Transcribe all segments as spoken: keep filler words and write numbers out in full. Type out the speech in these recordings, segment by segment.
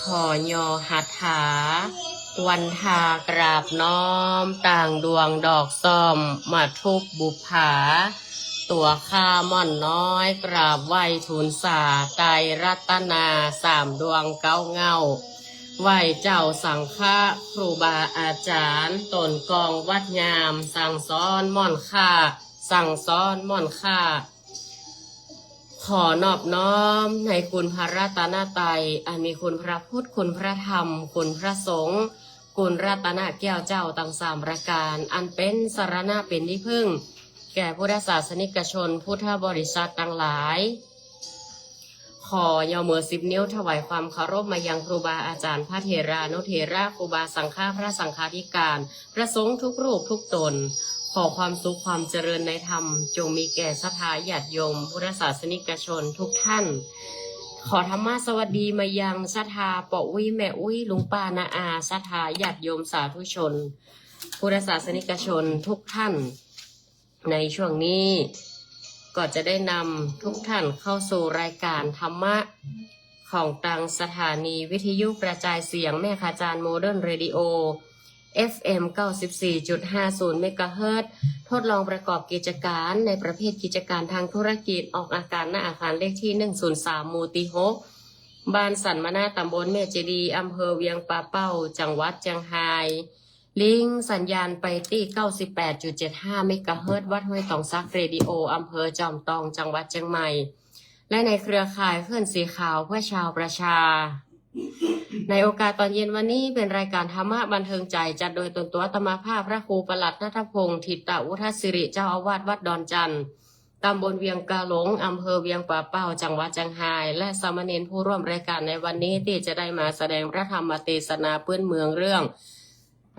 ขอย่อหัตถา วันทากราบน้อม ต่างดวงดอกส้ม มาทุบบุปผา ตั๋วข้าม่อนน้อย กราบไหว้ทูลสา ไตรรัตนา สามดวงเก๊าเหง้า ไหว้เจ้าสังฆะ ครูบาอาจ๋ารย์ ต้นกองวัดยาม สั่งสอนม่อนข้า สั่งสอนม่อนข้า ขอนอบน้อมในคุณพระรัตนตรัย อันมีคุณพระพุทธ คุณพระธรรม คุณพระสงฆ์ คุณรัตนแก้วเจ้าตังสามประก๋าน อันเป๋นสรณะเป๋นตี้พึ่ง แก่พุทธศาสนิกชน พุทธบริษัทตังหลาย ขอย่อเหมือสิบนิ้ว ถวายความเคารพมายังครูบาอาจ๋ารย์ พระเถรานุเถระ ครูบาสังฆะ พระสังฆาธิการ พระสงฆ์ทุกรูปทุกต๋น ขอความสุขความเจริญในธรรม จงมีแก่ศรัทธาญาติโยม พุทธศาสนิกชนทุกท่าน ขอธรรมะสวัสดีมายังศรัทธาป้ออุ๊ยแม่อุ๊ย ลุงป้าน้าอา ศรัทธาญาติโยมสาธุชน พุทธศาสนิกชนทุกท่าน ในช่วงนี้ก็จะได้นำทุกท่านเข้าสู่รายการธรรมะของตังสถานีวิทยุกระจายเสียงแม่ขจารย์โมเดิร์นเรดิโอ เอฟเอ็ม เก้าสิบสี่จุดห้าศูนย์ เมกะเฮิรตซ์ ทดลองประกอบกิจการในประเภทกิจการทางธุรกิจ ออกอากาศ ณ อาคารเลขที่ หนึ่งศูนย์สาม หมู่ตี้ หก บ้านสันมะนา ตำบลแม่เจดีย์ อำเภอเวียงป่าเป้า จังหวัดเจียงฮาย ลิงก์สัญญาณไปตี้ เก้าสิบแปดจุดเจ็ดห้า เมกะเฮิรตซ์ วัดห้วยตองสักเรดิโอ อำเภอจอมตอง จังหวัดเจียงใหม่ และในเครือข่ายคลื่นสีขาวเพื่อชาวประชา ในโอกาสตอนเย็นวันนี้เป๋นรายการธรรมะบันเทิงใจ๋ จัดโดยตนตั๋วอาตมาภาพ พระครูประหลัดณัฐพงษ์ ถิตวุฒสิริ เจ้าอาวาสวัดดอนจันทน์ ตำบลเวียงกาหลง อำเภอเวียงป่าเป้า จังหวัดเจียงฮาย และสามเณรผู้ร่วมรายการในวันนี้ตี้จะได้มาแสดงพระธรรมเตสนาปื๊นเมืองเรื่อง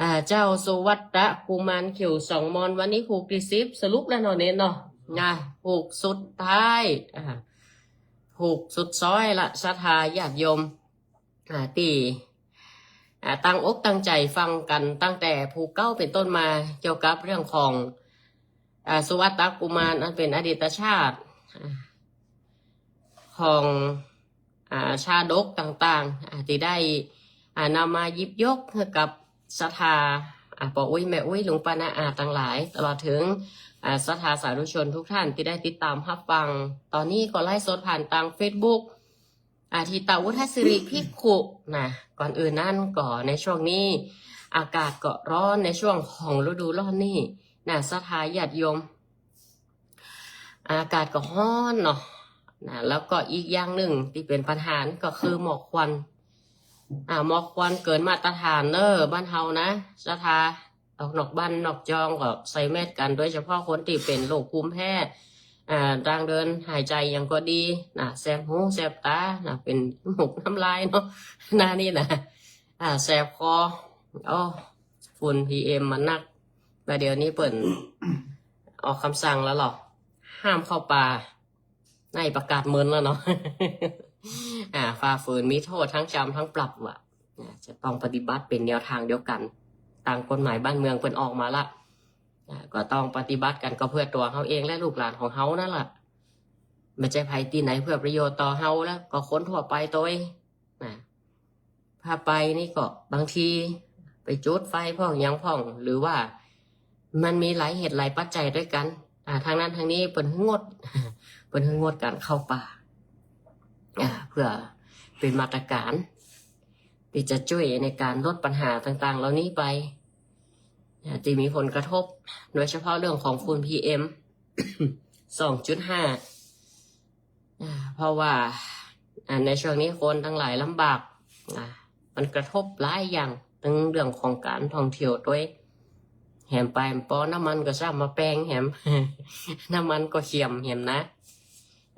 อ่า เจ้าสุวัตตะกุมารเขียวสองมอน วันนี้ผูกตี้สิบ สรุปแล้วเนาะเณรเนาะ นะ ผูกสุดท้าย อ่า ผูกสุดซ้อยละ ศรัทธาญาติโยม อ่า ตี้ อ่า ตั้งอกตั้งใจ๋ฟังกั๋นตั้งแต่ผูกเก๊าเป๋นต้นมา เกี่ยวกับเรื่องของ อ่า สุวัตตะกุมาร อันเป๋นอดีตชาติ อ่า ของ อ่า ชาดกต่างๆ อ่า ตี้ได้ อ่า นำมาหยิบยกหื้อกับศรัทธา อ่า ป้ออุ๊ยแม่อุ๊ย ลุงป้าน้าอาตังหลาย ตลอดเถิง อ่า ศรัทธาสาธุชนทุกท่านตี้ได้ติดต๋ามฮับฟัง ต๋อนนี้ก็ไลฟ์สดผ่านตางเฟซบุ๊ก อ่า ถิตวุฒสิริภิกขุ นะ ก่อนอื่นนั้นก็ในช่วงนี้อากาศก็ฮ้อนในช่วงของฤดูฮ้อนนี่นะ ศรัทธาญาติโยม อากาศก็ฮ้อนเนาะ นะ แล้วก็อีกอย่างนึ่งตี้เป๋นปัญหาก็คือหมอกควัน อ่า หมอกควันเกินมาตรฐานเน้อ บ้านเฮานะ ศรัทธา ออกนอกบ้านนอกจองก็ใส่แมสกั๋น โดยเฉพาะคนตี้เป๋นโรคภูมิแพ้ อ่า ตางเดินหายใจ๋หยังก็ดีนะ แสบหูแสบต๋านะ เป๋นมูกน้ำลายเนาะ หน้านี่นะ อ่า แสบคอ อ้อ ฝุ่นพีเอ็มมันนัก บ่าเดี่ยวนี้เปิ้นออกกำสั่งแล้วเหรอ ห้ามเข้าป่า ในประกาศเมินแล้วเนาะ อ่า ฝ่าฝืนมีโทษทั้งจำทั้งปรับว่ะ อ่า จะต้องปฏิบัติเป๋นแนวตางเดียวกั๋น ต๋ามกฎหมายบ้านเมืองเปิ้นออกมาละ อ่า ก็ต้องปฏิบัติกั๋นก็เพื่อตั๋วเฮาเองและลูกหลานของเฮานั่นแหละ บ่ใจ้ใผตี้ไหน เพื่อประโยชน์ต่อเฮาแล้วก็คนทั่วไปตวย นะ ถ้าไปนี่ก็บางทีไปจุดไฟพ่องหยังพ่อง หรือว่ามันมีหลายเหตุหลายปัจจัยตวยกั๋น อ่า ตางนั้นตางนี้เปิ้นหื้องด เปิ้นหื้องดก๋านเข้าป่า อ่า เพื่อเป๋นมาตรก๋านตี้จะจ้วยในก๋านลดปัญหาต่างๆ เหล่านี้ไป อ่า ตี้มีผลกระทบ โดยเฉพาะเรื่องของฝุ่นพีเอ็ม สองจุดห้า อ่า เพราะว่า อ่า ในช่วงนี้คนตังหลายลำบาก อ่า มันกระทบหลายอย่าง ตึงเรื่องของก๋านท่องเที่ยวตวย แหมไปบ่ปอ น้ำมันก็ซ้ำมาแปงแหม น้ำมันก็เขีย่มแหมนะ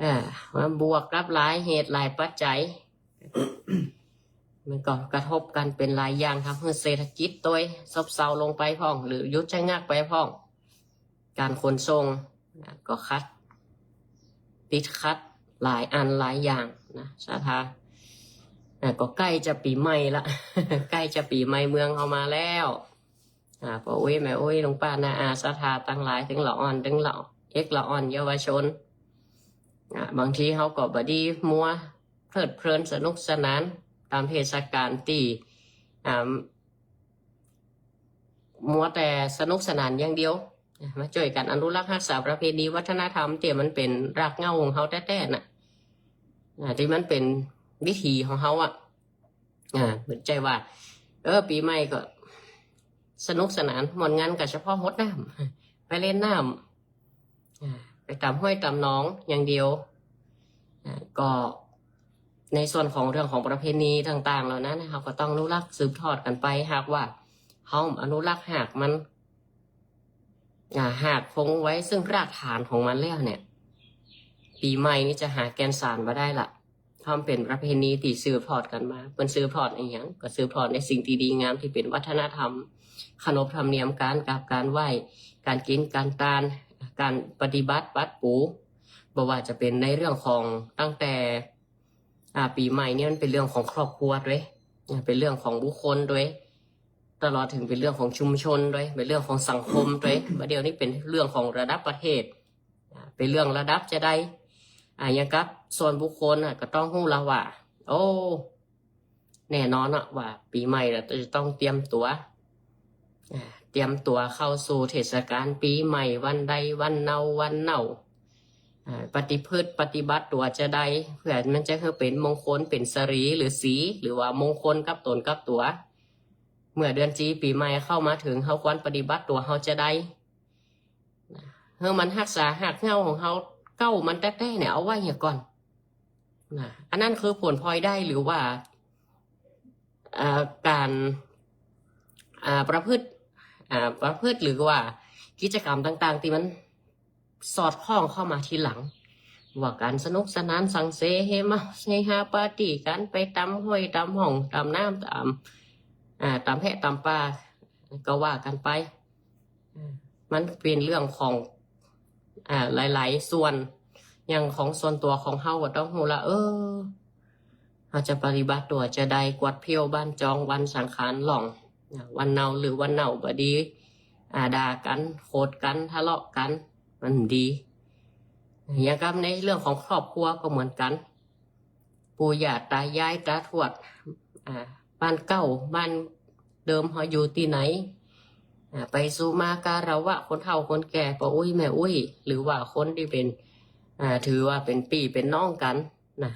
อ่า มาบวกกับหลายเหตุหลายปัจจัย มันก็กระทบกั๋นเป๋นหลายอย่าง ทำหื้อเศรษฐกิจตวยซบเซาลงไปพ่อง หรือหยุดชะงักไปพ่อง ก๋านขนส่งนะ ก็ขัด ติดขัดหลายอันหลายอย่างนะ ศรัทธา นะ ก็ใก้จะปี๋ใหม่ละ ใก้จะปี๋ใหม่เมืองเฮามาแล้ว อ่า ป้ออุ๊ยแม่อุ๊ย ลุงป้าน้าอาศรัทธาตังหลาย ตึงละอ่อน ตึงละเอกละอ่อนเยาวชน อ่า บางทีเฮาก็บ่ดีมัวเพลิดเพลินสนุกสนาน ต๋ามเทศกาลตี้ อ่า มัวแต่สนุกสนานอย่างเดียว มาจ้วยกั๋นอนุรักษ์ฮักษาประเพณีวัฒนธรรมตี้มันเป๋นรากเหง้าของเฮาแต๊ๆ น่ะ อ่า ตี้มันเป๋นวิถีของเฮาอะ อ่า บ่ใจ้ว่า เออ ปี๋ใหม่ก็สนุกสนานม่วนงันก็เฉพาะฮดน้ำ ไปเล่นน้ำ อ่า ไปต๋ามห้วยต๋ามหนองอย่างเดียว อ่า ก็ในส่วนของเรื่องของประเพณีต่างๆ เหล่านั้นนะ เฮาก็ต้องอนุรักษ์สืบทอดกั๋นไป หากว่าเฮาอนุรักษ์ฮากมัน อ่า ฮากคงไว้ซึ่งรากฐานของมันแล้วเนี่ย ปี๋ใหม่นี่จะหาแก่นสารบ่ได้ละ เพราะมันเป๋นประเพณีตี้สืบทอดกั๋นมา เปิ้นสืบทอดอะหยัง ก็สืบทอดในสิ่งตี้ดีงามตี้เป๋นวัฒนธรรม ขนบธรรมเนียม ก๋านกราบก๋านไหว้ ก๋านกิ๋นก๋านตาน ก๋านปฏิบัติบัตรปู บ่ว่าจะเป๋นในเรื่องของตั้งแต่ อ่า ปี๋ใหม่เนี่ยมันเป๋นเรื่องของครอบครัวตวย อ่า เป๋นเรื่องของบุคคลตวย ตลอดเถิงเป๋นเรื่องของชุมชนตวย เป๋นเรื่องของสังคมตวย บ่าเดี่ยวนี้เป๋นเรื่องของระดับประเทศ อ่า เป๋นเรื่องระดับจาใด อ่า อย่างกับส่วนบุคคลน่ะ ก็ต้องฮู้ละว่า โอ้ แน่นอนอะว่าปี๋ใหม่ละจะต้องเตรียมตั๋ว อ่า เตรียมตั๋วเข้าสู่เทศกาลปี๋ใหม่ วันใดวันเนาวันเนา อ่า ปฏิพฤติปฏิบัติตั๋วจาใด เปื้อมันจะหื้อเป๋นมงคล เป๋นสิริหรือสี หรือว่ามงคลกับต๋นกับตั๋ว เมื่อเดือนจีปี๋ใหม่เข้ามาเถิง เฮาควรปฏิบัติตั๋วเฮาจาใด หื้อมันฮักษาฮากเหง้าของเฮาเก๊ามันแต๊ๆ เนี่ย เอาไว้เหียก่อน นะ อันนั้นคือผลพลอยได้หรือว่า อ่า ก๋าน อ่า ประพฤติ อ่า ประพฤติหรือว่ากิจกรรมต่างๆ ตี้มันสอดคล้องเข้ามาทีหลัง ว่าก๋านสนุกสนานสังเส เฮมา เฮฮาปาร์ตี้กั๋น ไปต๋ามห้วยต๋ามหนองต๋ามน้ำต๋าม อ่า ต๋ามแพะต๋ามป่า ก็ว่ากั๋นไป อ่า มันเป๋นเรื่องของ อ่า หลายๆ ส่วน อย่างของส่วนตั๋วของเฮาก็ต้องฮู้ละ เออ เฮาจะปฏิบัติตั๋วจาใด กวาดเผี้ยวบ้านจอง วันสังขารหล่อง อ่า วันเนาหรือวันเนาบ่ดี อ่า ด่ากั๋น โขดกั๋น ทะเลาะกั๋น มันบ่ดี อย่างกับในเรื่องของครอบครัวก็เหมือนกั๋น ปู่ย่าต๋ายายต๋าทวด อ่า บ้านเก่าบ้านเดิมเฮาอยู่ตี้ไหน อ่า ไปสู่มาคารวะคนเฒ่าคนแก่ ป้ออุ๊ยแม่อุ๊ย หรือว่าคนตี้เป๋น อ่า ถือว่าเป๋นปี้เป๋นน้องกั๋นนะ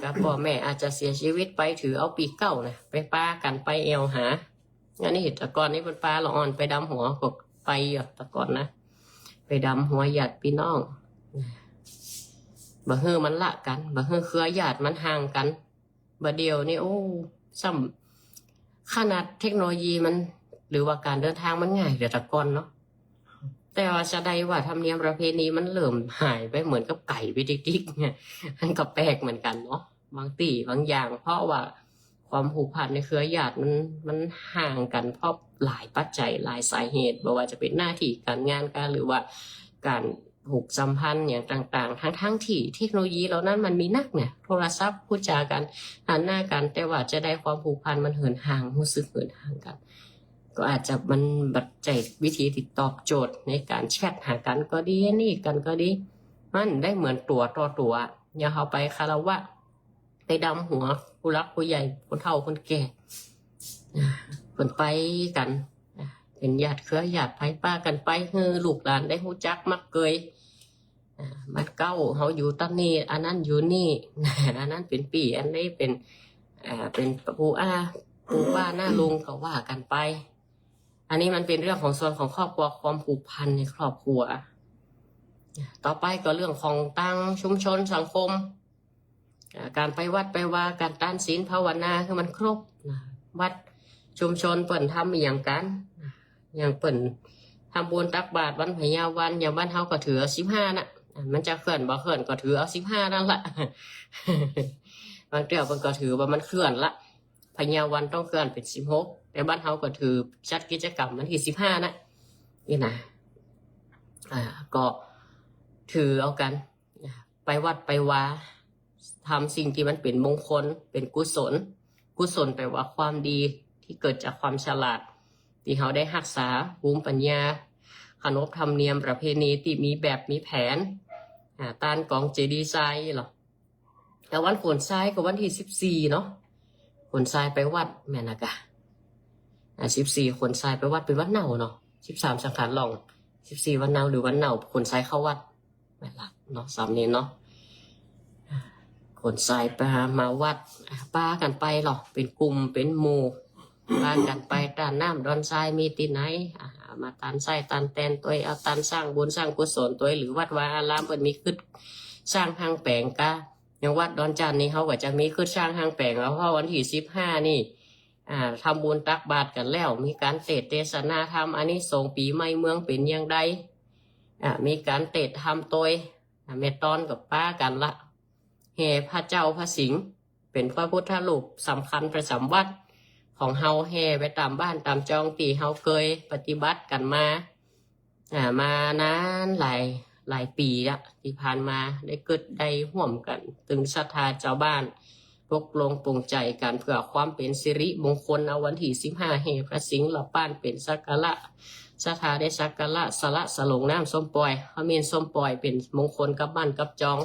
กับป้อแม่อาจจะเสียชีวิตไป ถือเอาปี้เก่านะ ไปปากั๋น ไปแอ่วหา อันนี้แต่ก่อนนี้เปิ้นปาละอ่อนไปดำหัว ก็ไปอยู่แต่ก่อนนะ ไปดำหัวญาติปี้น้อง บ่หื้อมันละกั๋น บ่หื้อเครือญาติมันห่างกั๋น บ่าเดี่ยวนี้ โอ้ ซ้ำขนาดเทคโนโลยีมัน หรือว่าก๋านเดินทางมันง่ายกว่าแต่ก่อนเนาะ แต่ว่าจาใดว่าธรรมเนียมประเพณีมันเริ่มหายไปเหมือนกับไก๋ไปติ๊กๆ เนี่ย มันก็แปลกเหมือนกั๋นเนาะ บางตี้บางอย่าง เพราะว่าความผูกพันในเครือญาติมัน มันห่างกั๋นเพราะหลายปัจจัย หลายสาเหตุ บ่ว่าจะเป๋นหน้าตี้ก๋านงานกั๋น หรือว่าก๋านผูกสัมพันธ์อย่างต่างๆ ทั้งๆ ตี้เทคโนโลยีเหล่านั้นมันมีนักเนี่ย โทรศัพท์ พูดจ๋ากั๋น หันหน้ากั๋น แต่ว่าจาใดความผูกพันมันเหินห่าง ฮู้สึกเหินห่างกั๋น ก็อาจจะมันบ่ใจ้วิธีตี้ตอบโจทย์ในก๋านแชตหากั๋นก็ดี อันนี้กั๋นก็ดี มันได้เหมือนตั๋วต่อตั๋ว อย่างเฮาไปคารวะ ไปดำหัวผู้หลักผู้ใหญ่ คนเฒ่าคนแก่ อ่า เปิ้นไปกั๋น อ่า เป๋นญาติเครือญาติไผปากั๋นไป หื้อลูกหลานได้ฮู้จักมักเกย อ่า บ้านเก่าเฮาอยู่ต๋อนนี้ อันนั้นอยู่นี่ อันนั้นเป๋นปี้ อันนี้เป๋น อ่า เป๋นปู่อา ปู่ป้าน้าลุง ก็ว่ากั๋นไป อันนี้มันเป๋นเรื่องของส่วนของครอบครัว ความผูกพันในครอบครัว ต่อไปก็เรื่องของตางชุมชนสังคม อ่า ก๋านไปวัดไปวา ก๋านตานศีลภาวนาหื้อมันครบนะ วัดชุมชนเปิ้นทำอะหยังกั๋นนะ อย่างเปิ้นทำบุญตักบาตรวันพญาวัน อย่างบ้านเฮาก็ถือเอาสิบห้าน่ะ อ่า มันจะเคลื่อนบ่เคลื่อนก็ถือเอาสิบห้านั่นละ บางเตื้อเปิ้นก็ถือว่ามันเคลื่อนละ พญาวันต้องเคลื่อนเป๋นสิบหก แต่บ้านเฮาก็ถือจัดกิจกรรมวันตี้สิบห้าน่ะ นี่นะ อ่า ก็ถือเอากั๋น ไปวัดไปวา ทำสิ่งตี้มันเป๋นมงคล เป๋นกุศล กุศลแปลว่าความดีตี้เกิดจากความฉลาด ตี้เฮาได้ฮักษาภูมิปัญญา ขนบธรรมเนียมประเพณีตี้มีแบบมีแผน อ่า ตานก๋องเจดีย์ทรายเหรอ แต่วันโขนทรายก็วันตี้สิบสี่เนาะ ขนทรายไปวัดแม่นนะกะ อ่า สิบสี่ ขนทรายไปวัด เป๋นวันเนาเนาะ สิบสาม สังขารหล่อง สิบสี่ วันเนาหรือวันเนา ขนทรายเข้าวัด แม่นละเนาะ สามเณรเนาะ อ่า ขนทรายไปมาวัด อ่า ปากั๋นไปลอ เป๋นกลุ่มเป๋นหมู่ ปากั๋นไป ต้านน้ำดอนทรายมีตี้ไหน อ่า มาตานไส้ตานแตนตวย เอาตานสร้างบุญสร้างกุศลตวย หรือวัดวาอารามเปิ้นมีกึ๊ดสร้างห้างแป๋งกา อย่างวัดดอนจั่นนี่เฮาก็จะมีกึ๊ดสร้างห้างแป๋ง เอา เพราะวันตี้สิบห้านี่ อ่า ทำบุญตักบาตรกั๋นแล้ว มีก๋านเตสน์เตสนาธรรม อานิสงส์ปี๋ใหม่เมืองเป๋นอย่างใด อ่า มีก๋านเตสน์ธรรมตวย อ่า แม่ตอนก็ปากั๋นละ แห่พระเจ้าพระสิงห์ เป๋นพระพุทธรูปสำคัญประจ๋ำวัดของเฮา แห่ไปต๋ามบ้านต๋ามจองตี้เฮาเกยปฏิบัติกั๋นมา อ่า มานานหลาย หลายปี๋ละ ตี้ผ่านมาได้กึ๊ดได้ฮ่วมกั๋น ตึงศรัทธาจาวบ้าน ปกลงปลงใจ๋กั๋นเปื้อความเป๋นสิริมงคล เอาวันตี้สิบห้าแห่พระสิงห์ละป้านเป๋นสักการะ ศรัทธาได้สักการะสละสลงน้ำส้มป่อย ขมิ้นส้มป่อยเป๋นมงคลกับบ้านกับจอง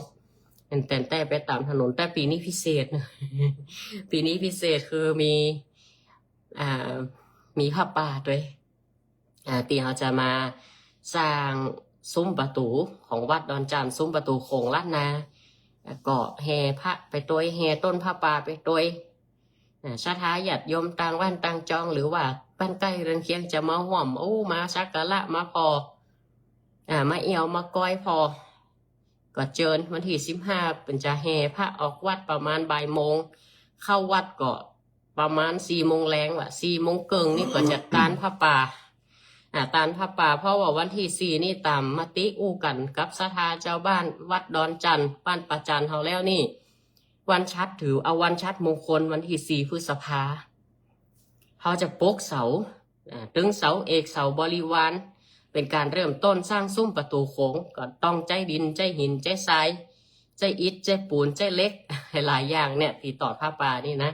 อันแต่นแต่ไปต๋ามถนน แต่ปี๋นี้พิเศษนะ ปี๋นี้พิเศษคือมี อ่า มีผ้าป่าตวย อ่า ตี้เฮาจะมาสร้างซุ้มประตู๋ของวัดดอนจั่น ซุ้มประตู๋โขงล้านนา แล้วก็แห่พระไปตวย แห่ต้นผ้าป่าไปตวย อ่า ศรัทธาญาติโยมต่างบ้านต่างจอง หรือว่าบ้านใก้เรือนเคียงจะมาฮ่วม โอ้ มาสักการะมาผ่อ อ่า มาแอ่วมาก้อยผ่อ ก็เจิญ วันตี้สิบห้าเปิ้นจะแห่พระออกวัดประมาณบ่ายโมง เข้าวัดก็ประมาณสี่โมงแลงว่ะ สี่โมงเกิ่งนี่ก็จะตานผ้าป่า อ่า ตานผ้าป่า เพราะว่าวันตี้สี่นี่ต๋ามมติอู้กั๋นกับศรัทธาจาวบ้านวัดดอนจั่น บ้านป่าจั่นเฮาแล้วนี่ วันฉัตรถือเอาวันฉัตรมงคลวันตี้สี่พฤษภา เฮาจะปกเสา อ่า ตึงเสาเอกเสาบริวาร เป๋นก๋านเริ่มต้นสร้างซุ้มประตู๋โขง ก็ต้องใจ๊ดิน ใจ๊หิน ใจ๊ทราย ใจ๊อิฐ ใจ๊ปูน ใจ๊เหล็ก หลายอย่างเนี่ย ตี้ตอดผ้าป่านี่นะ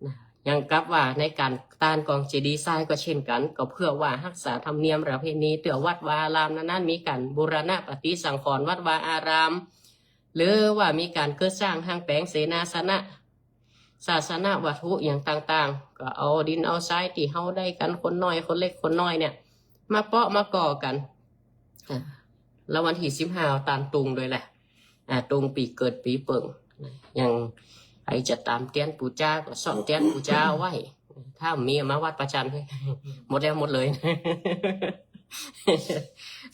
นะ อย่างกับว่าในก๋านตานกองเจดีย์ทรายก็เช่นกั๋น ก็เพื่อว่าฮักษาธรรมเนียมประเพณี เตื้อวัดวาอารามนั้นๆ มีก๋านบูรณะปฏิสังขรณ์วัดวาอาราม หรือว่ามีก๋านกึ๊ดสร้างห้างแป๋งเสนาสนะ ศาสนวัตถุอย่างต่างๆ ก็เอาดินเอาทรายตี้เฮาได้กั๋นคนน้อย คนเล็กคนน้อยเนี่ย มาเปาะมาก่อกั๋น อ่า แล้ววันตี้สิบห้าเอาตานตุงตวยแหละ อ่า ตุงปี๋เกิดปี๋เปิ่ง อย่างใผจะต๋ามเตียนปู๋จาก็ซ่อมเตียนปู๋จาเอาไว้ ถ้ามีมาวัดป่าจั่น หมดแล้วหมดเลย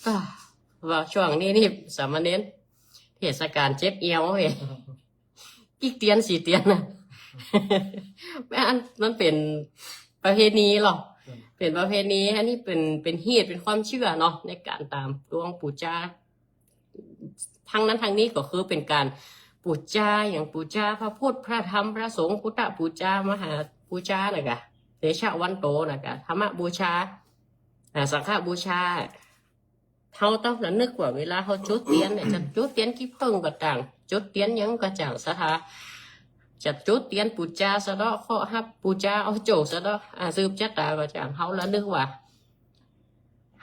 ก็ว่าช่วงนี้นี่สามเณร เทศกาลเจ็บเอวเฮ้ย กี่เตียนสี่เตียนนะ แม่อันมันเป๋นประเพณีหรอ อืม เป๋นประเพณี อันนี้เป๋น เป๋นฮีต เป๋นความเจื้อเนาะ ในก๋านต๋ามตวงปู๋จา ทางนั้นทางนี้ก็คือเป๋นก๋านปู๋จา อย่างปู๋จาพระพุทธ พระธรรม พระสงฆ์ พุทธปู๋จา มหาปู๋จานะกะ เตชะวันโตนะกะ ธรรมบูชา อ่า สังฆบูชา เฮาต้องระนึกว่าเวลาเฮาจุดเตียนเนี่ย จะจุดเตียนขี้เผิ้งก็จ่าง จุดเตียนหยังก็จ่าง ศรัทธา จะจุดเตียนปู๋จาสะเดาะเคราะห์ ฮับปู๋จาเอาโจคสะเดาะ อ่า สืบจะต๋าก็จ่าง เฮาระนึกว่า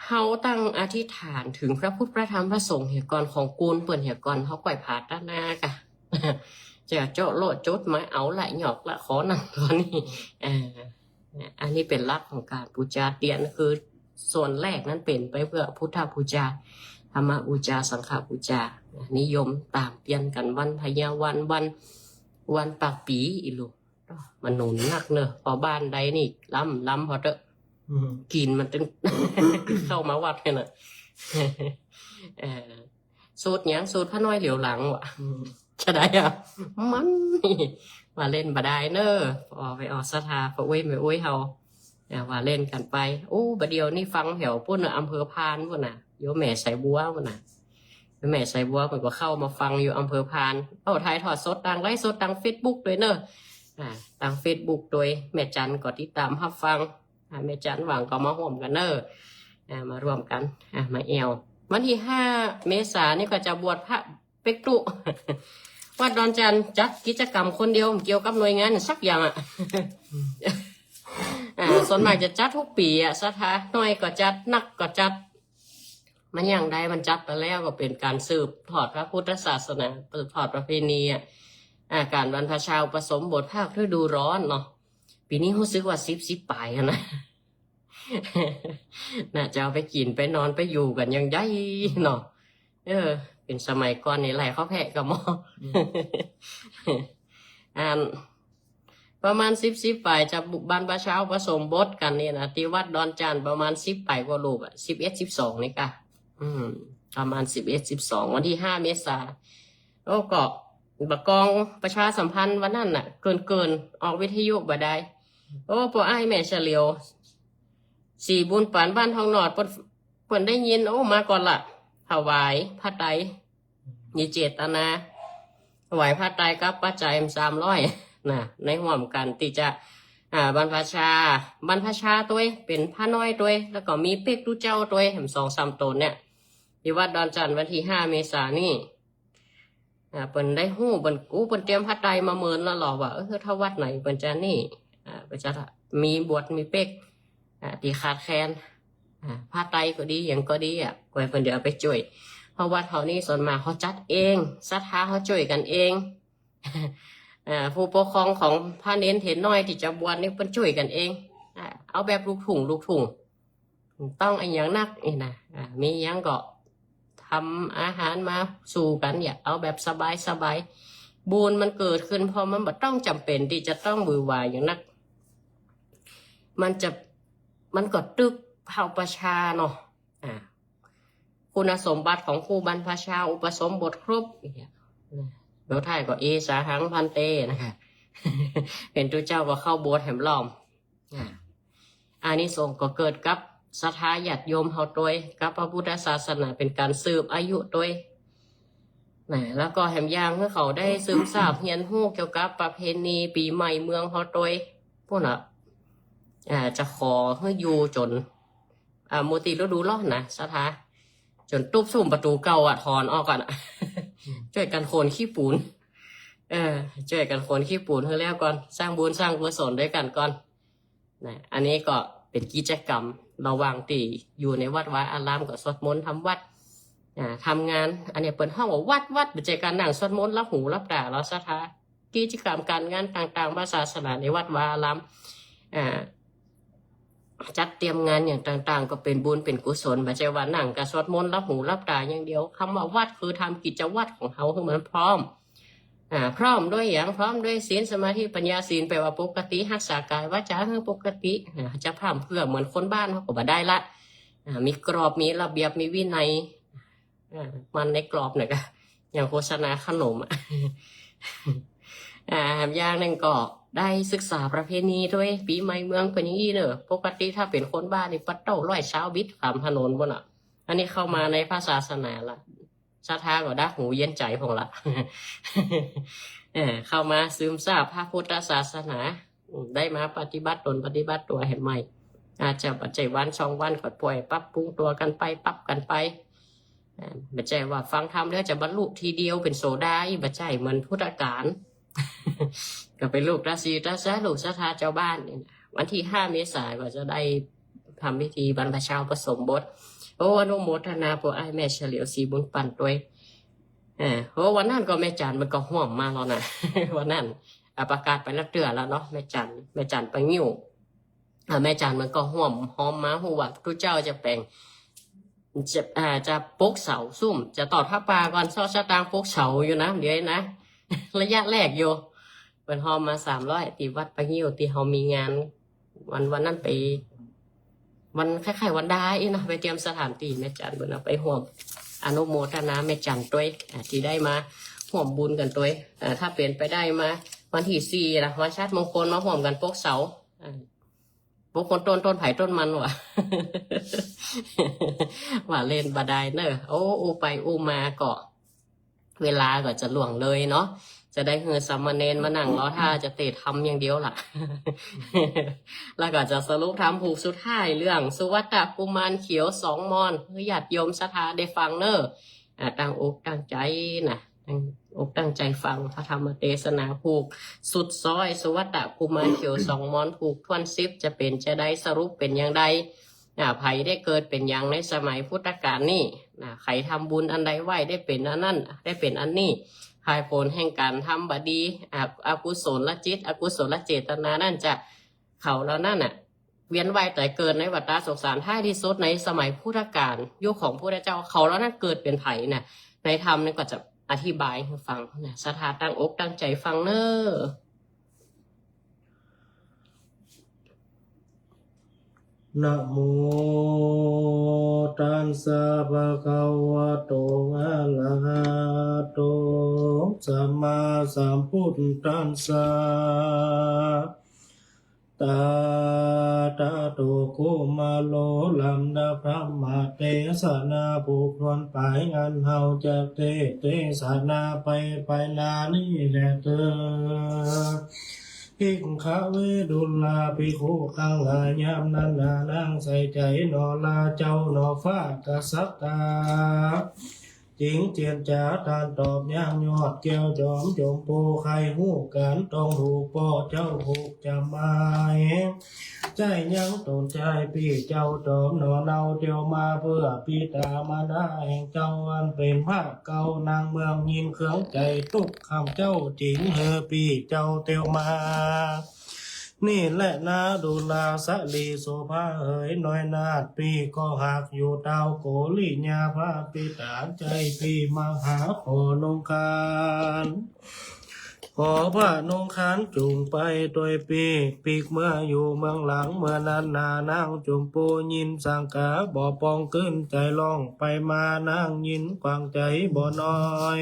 เฮาตั้งอธิษฐานเถิงพระพุทธ พระธรรม พระสงฆ์เหียก่อน ของกูลเปิ้นเหียก่อน เฮาก่อยผาดตานากะ จะเจาะโลาะจุดมาเอาละหยอกละขอนั่นขอนี่ อ่า อันนี้เป๋นหลักของก๋านปู๋จาเตียน คือส่วนแรกนั้นเป๋นไปเปื้อพุทธปู๋จา ธรรมปู๋จา สังฆปู๋จา นิยมต๋ามเตียนกั๋นวันพญาวัน วัน วันปากปี๋อี้ลูก มันหนุนนักเนอะ ปอบ้านใดนี่ ล้ำ ล้ำพอเต๊อะ อืม กิ๋นมันตึง เข้ามาวัดเนี่ยนะ เอ่อ สูตรหยัง สูตรพระน้อยเหลียวหลังวะ อืม จะได้อะ มัน ว่าเล่นบ่ได้เนอะ ปอไปออกศรัทธา ปออุ๊ย แม่อุ๊ยเฮา อ่า ว่าเล่นกั๋นไป โอ้ บ่าเดี่ยวนี้ฟังแถวปู๊นน่ะ อำเภอพานปู๊นน่ะ โยมแม่สายบัวปู๊นน่ะ โยมแม่สายบัวเปิ้นก็เข้ามาฟังอยู่อำเภอพาน เอ้า ถ่ายทอดสดตางไลฟ์สดตางเฟซบุ๊กตวยเนอะ อ่า ตางเฟซบุ๊กตวย แม่จันก็ติดต๋ามฮับฟัง อ่า แม่จันว่างก็มาฮ่วมกั๋นเนอะ อ่า มาร่วมกั๋น อ่า มาแอ่ว วันตี้ห้าเมษานี่ก็จะบวชพระ เป๊กตุ๊ วัดดอนจันทน์จัดกิจกรรมคนเดียว บ่เกี่ยวกับหน่วยงานสักอย่างอะ อ่า ส่วนมากจะจัดทุกปี๋อะ ศรัทธาน้อยก็จัด นักก็จัด มันอย่างใดมันจัดไปแล้ว ก็เป๋นก๋านสืบทอดพระพุทธศาสนา สืบทอดประเพณีอะ อ่า ก๋านบรรพชาอุปสมบทภาคฤดูร้อนเนาะ ปี๋นี้ฮู้สึกว่าสิบ สิบป๋ายหั้นนะ น่าจะเอาไปกิ๋นไปนอนไปอยู่กั๋นอย่างใหญ่เนาะ เออ เป๋นสมัยก่อนนี่ไล่ข้าวแพะกะหม้อ อืม อัน ประมาณสิบ สิบป๋าย จะบรรพชาอุปสมบทกั๋นนี่นะ ตี้วัดดอนจานประมาณสิบป๋ายกว่ารูปอะ สิบเอ็ด สิบสอง นี่กะ อืม ประมาณสิบเอ็ด สิบสอง วันตี้ห้าเมษา โอ้ ก็บ่ากองประชาสัมพันธ์วันนั้นน่ะ เกินๆ ออกวิทยุบ่ได้ โอ้ ป้ออ้ายแม่เฉลียว ศรีบุญปันบ้านทองหนอด เปิ้น เปิ้นได้ยิน โอ้ มาก่อนละ ถวายผ้าไตร มีเจตนา ถวายผ้าไตรกับปัจจัยสามร้อยนะ ในฮ่วมกั๋นตี้จะ อ่า บรรพชา บรรพชาตวย เป๋นพระน้อยตวย แล้วก็มีเป๊กตุ๊เจ้าตวย แหมสองสามต๋นเนี่ย ตี้วัดดอนจานวันตี้ห้าเมษานี่ อ่า เปิ้นได้ฮู้ เปิ้น อู้ เปิ้นเตรียมผ้าไตรมาเมินแล้วลอว่า เออ ถ้าวัดไหนเปิ้นจะนี่ อ่า เปิ้นจะมีบวชมีเป๊ก อ่า ตี้ขาดแคลน อ่า ผ้าไตรก็ดี หยังก็ดีอะ ก็หื้อเปิ้นเดี๋ยวเอาไปจ้วย เพราะวัดเฮานี่ส่วนมากเขาจัดเอง ศรัทธาเขาจ้วยกั๋นเอง อ่า ผู้ปกครองของพระเณรเถรน้อยตี้จะบวชนี่เปิ้นจ้วยกั๋นเอง อ่า เอาแบบลูกทุ่ง ลูกทุ่ง ต้องอะหยังนักนี่นะ อ่า มีหยังก็ทำอาหารมาสู่กั๋น อยากเอาแบบสบายๆ บุญมันเกิดขึ้น เพราะมันบ่ต้องจ๋ำเป๋นตี้จะต้องหวือหวาหยังนัก มันจะ มันก็ตึกเผ่าประชาเนาะ อ่า คุณสมบัติของผู้บรรพชาอุปสมบทครบ อย่างเงี้ย นะ แล้วท้ายก็ เอสาหัง ภันเต นะคะ เป๋นตุ๊เจ้าก็เข้าบวชแหมล้อม อ่า อานิสงส์ก็เกิดกับศรัทธาญาติโยมเฮาตวย กับพระพุทธศาสนาเป๋นก๋านสืบอายุตวย นะ แล้วก็แหมอย่างหื้อเขาได้ซึมซาบเฮียนฮู้เกี่ยวกับประเพณีปี๋ใหม่เมืองเฮาตวย ปู้นน่ะ อ่า จะขอหื้ออยู่จ๋น อ่า หมดตี้ฤดูร้อนนะ ศรัทธา จ๋นตุ๊บซุ่มประตู๋เก่าอะ ถอนออกก่อนอะ อืม จ้วยกั๋นขนขี้ปู๋น เออ จ้วยกั๋นขนขี้ปู๋นหื้อแล้วก่อน สร้างบุญสร้างกุศลตวยกั๋นก่อน นะ อันนี้ก็เป๋นกิจกรรมระหว่างตี้อยู่ในวัดวาอารามก็สวดมนต์ทำวัตร อ่า ทำงาน อันนี้เปิ้นฮ้องว่าวัตร วัตร บ่ใจ้ก๋านนั่งสวดมนต์หลับหูหลับต๋าลอ ศรัทธา กิจกรรมก๋านงานต่างๆ ทางศาสนาในวัดวาอาราม อ่า จัดเตรียมงานอย่างต่างๆ ก็เป๋นบุญเป๋นกุศล บ่ใจ้ว่านั่งก็สวดมนต์หลับหูหลับต๋าอย่างเดียว กำว่าวัตรคือทำกิจวัตรของเฮาหื้อมันพร้อม อ่า พร้อมตวยหยัง พร้อมตวยศีล สมาธิ ปัญญา ศีล แปลว่าปกติ ฮักษากายวาจาหื้อปกติ อ่า จะพร่ำเพื่อเหมือนคนบ้านเฮาก็บ่ได้ละ อ่า มีกรอบ มีระเบียบ มีวินัย อ่า มันในกรอบหน่อยก็ อย่างโฆษณาขนมอะ อ่า อย่างนึ่งก็ได้ศึกษาประเพณีตวย ปี๋ใหม่เมืองเป๋นอย่างอี้เน่อ ปกติถ้าเป๋นคนบ้านนี่ ปะโต้ ร้อยซาวบิดข้ามถนนปู้นน่ะ อันนี้เข้ามาในพระศาสนาละ ศรัทธาก็ได้หูเย็นใจ๋พ่องละ เออ เข้ามาซึมซาบพระพุทธศาสนา อืม ได้มาปฏิบัติตนปฏิบัติตั๋วแหมใหม่ อาจจะบ่ใจ้วันสองวันก็ป่อยปรับปรุงตั๋วกั๋นไป ปรับกั๋นไป อ่า บ่ใจ้ว่าฟังธรรมแล้วจะบรรลุทีเดียวเป๋นโสดาอี้ บ่ใจ้เหมือนพุทธกาล ก็เป๋นลูกตาสีตาสา ลูกศรัทธาจาวบ้านนี่นะ วันตี้ห้าเมษาก็จะได้ทำพิธีบรรพชาอุปสมบท โอ้ อนุโมทนาป้ออ้ายแม่เฉลียว ศรีบุญปันตวย เออ โอ้ วันนั้นก็แม่จันมันก็ฮ่วมมาแล้วนะ วันนั้น อ่ะ ประกาศไปนักเตื้อแล้วเนาะ แม่จัน แม่จันปะงิ้ว อ่ะ แม่จันมันก็ฮ่วมฮอมมา ฮู้ว่าตุ๊เจ้าจะแป๋ง จะ อ่า จะปกเสาซุ่ม จะตอดผ้าป่าก่อน ซ้อสตางค์ปกเสาอยู่นะ เดี๋ยวนะ ระยะแรกอยู่ เปิ้นฮอมมาสามร้อย ตี้วัดปะงิ้ว ตี้เฮามีงาน วัน วันนั้นไป วันคล้ายๆ วันดาอี้เนาะ ไปเตรียมสถานตี้ แม่จันเปิ้นเอาไปฮ่วม อนุโมทนาแม่จันตวย อ่า ตี้ได้มาฮ่วมบุญกั๋นตวย อ่า ถ้าเป๋นไปได้มาวันตี้สี่นะ วันชาติมงคลมาฮ่วมกั๋นปกเสา อ่า ปกคนต้น ต้นไผ่ต้นมันว่ะ ว่าเล่นบ่ได้เน่อ โอ้ อู้ไปอู้มาก็ เวลาก็จะล่วงเลยเนาะ จะได้หื้อสามเณรมานั่งรอท่าจะเตธรรมอย่างเดียวล่ะ แล้วก็จะสรุปธรรมผูกสุดท้ายเรื่องสุวัตตกุมารเขียวสองมอน หื้อญาติโยมศรัทธาได้ฟังเน่อ อ่า ตั้งอกตั้งใจ๋นะ ตั้งอกตั้งใจ๋ฟังพระธรรมเตสนาผูกสุดซ้อย สุวัตตกุมารเขียวสองมอนผูกถ้วนสิบ จะเป๋นจะใด สรุปเป๋นอย่างใด อ่า ใผได้เกิดเป๋นหยังในสมัยพุทธกาลนี่นะ ใผทำบุญอันใดไว้ได้เป๋นอันนั้น ได้เป๋นอันนี้ ผลแห่งก๋านทำบ่ดี อ่า อกุศลจิต อกุศลเจตนานั้นจะ เขาเหล่านั้นน่ะ เวียนว่ายต๋ายเกิดในวัฏฏะสงสาร ท้ายตี้สุดในสมัยพุทธกาล ยุคของพุทธเจ้า เขาเหล่านั้นเกิดเป๋นใผน่ะ ในธรรมนี่ก็จะอธิบายหื้อฟังนะ ศรัทธาตั้งอกตั้งใจ๋ฟังเน่อ นะโม ตัสสะ ภะคะวะโต อะระหะโต สัมมาสัมพุทธัสสะ ตถาคต กุมารโล ลำดับธรรมเตสนาผู้ถ้วนไป อันเฮาจักเตสน์เตสนาไป ไปหน้านี้แลเต๊อ ภิกขะเว ดูราภิกขุตังหลาย ยามนั้นนานางใส่ใจ๋หนอ ลาเจ้าหนอ ฟ้ากษัตรา จึงเจียรจาต้านตอบ ยังยอดแก้วจอมจมพู ใค่ฮู้ก๋านต้องถูก ป้อเจ้าผูกจ๋ำไว้ ใจ้ยังต๋นใจ้ปี้เจ้าต๋อมหนอ เนาเตียวมาเปื้อปิต๋ามารดาแห่งเจ้า อันเป๋นพระเก๊า นางเมืองยินเคืองใจ๋ ตุ๊กข์คำเจ้าจึงหื้อปี้เจ้าเตียวมา นี่แลนา ดูราสะหลีโสภาเหย น้อยนาถปี้ก็หากอยู่ตาวโกริยา พระปิต๋าใจ้ปี้มาหาขอนุงคาน ขอพระนุงคานจุ่งไปตวยปี้ ปิ๊กเมื่ออยู่เมืองหลัง เมื่อนั้นนานางจมพูยินสังกาบ่ปอง ขึ้นใจ๋ฮ้องไปมา นางยินกว้างใจ๋บ่น้อย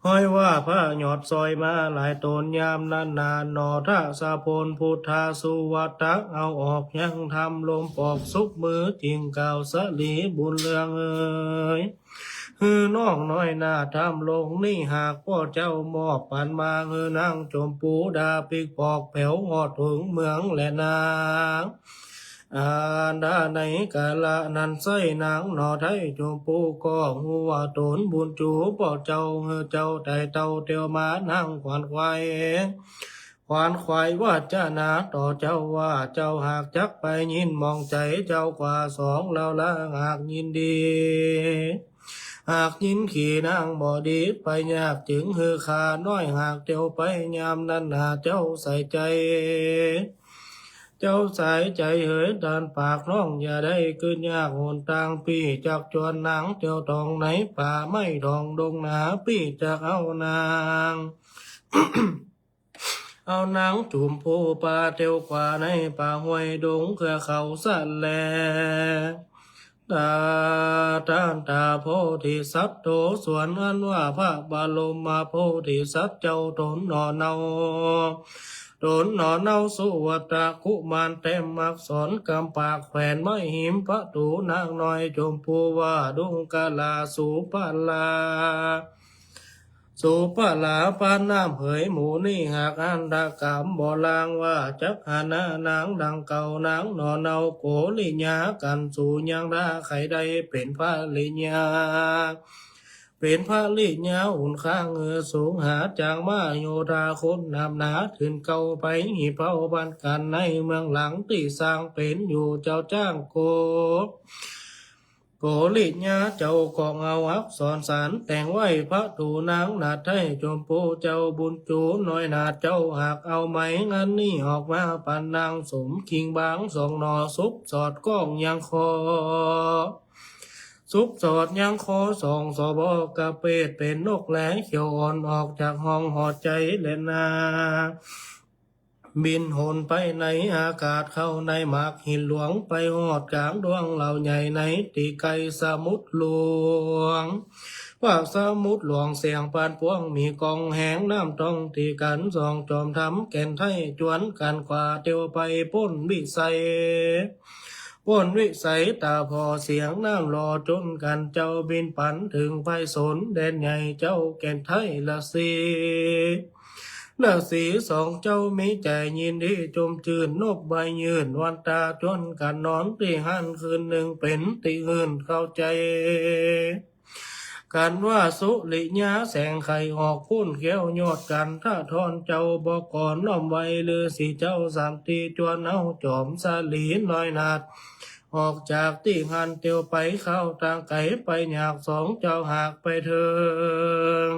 ฮ้อยว่าพระยอดซอยมาหลายต๋น ยามนั้นนานหนอ ทศพลพุทธสุวัตตะ เอาออกยังธรรมลมปอก สุบมือจึงกล่าว สะหลีบุญเรืองเอย หื้อน้องน้อยนาถธรรมลงนี้ หากป้อเจ้ามอบปันมา หื้อนางจมพูดาปิ๊กปอก แผวฮอดเถิงเมืองแลนา อันดาในกาละนั้นไส้นางหนอ ไท้จมพูก็ฮู้ว่าต๋นบุญจูป้อเจ้า หื้อเจ้าไต่เต้าเตียวมา นางขวนขวาย ขวนขวายวาจนาต่อเจ้าว่า เจ้าหากจักไปยินหมองใจ๋เจ้ากว่าสอง ลาวลาหากยินดี หากยินขี่นางบ่ดีไปยาก จึงหื้อข้าน้อยหากเตียวไป ยามนั้นนาเจ้าใส่ใจ๋ เจ้าใส่ใจ๋เหย ต้านปากน้องอย่าได้กึ๊ดยาก หนตางปี้จักจวนนางเตียวท่องในป่าไม้ท่องดงนา ปี้จักเอานาง เอานางจมพูปาเตียวกว่าในป่าห้วยดงเขือเขาสะแล ตถาคตโพธิสัตว์โต สวนอันว่าพระบรมโพธิสัตว์เจ้าต๋นหนอเนา ต๋นหนอเนาสุวัตตะกุมาร แต้มอักษรกำปากแขวนไว้หิมประตู๋ นางน้อยจมพูว่า ดุงกะลาสูปะลา สูปะลาปานน้ำเหย หมู่นี้หากอันตะกามบ่ลาง ว่าจักหาหน้านางดังเก่า นางหนอเนาโกริยา กันสูยังดาใค่ได้เป๋นภริยา เป๋นภริยาอุ่นข้างเอือสูง หาจางมาโยธาคนนับหนา ถืนเก่าไปหีเผ่าบ้านกั๋น ในเมืองหลังตี้สร้างเป๋นอยู่ เจ้าจ้างโก โกริยาเจ้าของเอาอักษรสารแต่งไว้ประตู๋ นางนาถไท้จมพูเจ้าบุญจูน้อยนาถเจ้า หากเอาไหมอันนี้ออกมาปันนาง สมคิงบางสองหนอ สุบสอดก้องยังคอ สุบสอดยังคอสอง สบกะเปดเป๋นนกแลเขียวอ่อน ออกจากห้องหอใจ๋แลนา บินหนไปในอากาศ เข้าในหมากหินหลวง ไปฮอดก๋างดวงเหล่าใหญ่ ในตี้ไกลสมุทรหลวง ว่าสมุทรหลวงเสียงปานปวง มีกองแหงน้ำต้องตี้กั๋น สองจอมธรรมแก่นไท้จวนกั๋นกว่า เตียวไปป๊นวิสัย ป๊นวิสัยต๋าผ่อเสียงน้ำหล่อจุนกั๋น เจ้าบินปันเถิงไปสนแดนใหญ่ เจ้าแก่นไท้ละสี ละสีสองเจ้ามีใจ๋ยินดีจุ่มจื้น นบใบยื่นวันตาจวนกั๋น นอนตี้หั้นคืนนึ่งเป๋นตี้หื่นเข้าใจ๋กั๋นว่า สุริยาแสงไข่ออกปู้นแก้วยอดกันทะทอน เจ้าบ่ก่อน้อมไหว้ฤๅษีเจ้าสามตี้ จวนเอาจอมสาลีน้อยนาถ ออกจากตี้หั้นเตียวไป เข้าตางไก๋ไปยาก สองเจ้าหากไปเถิง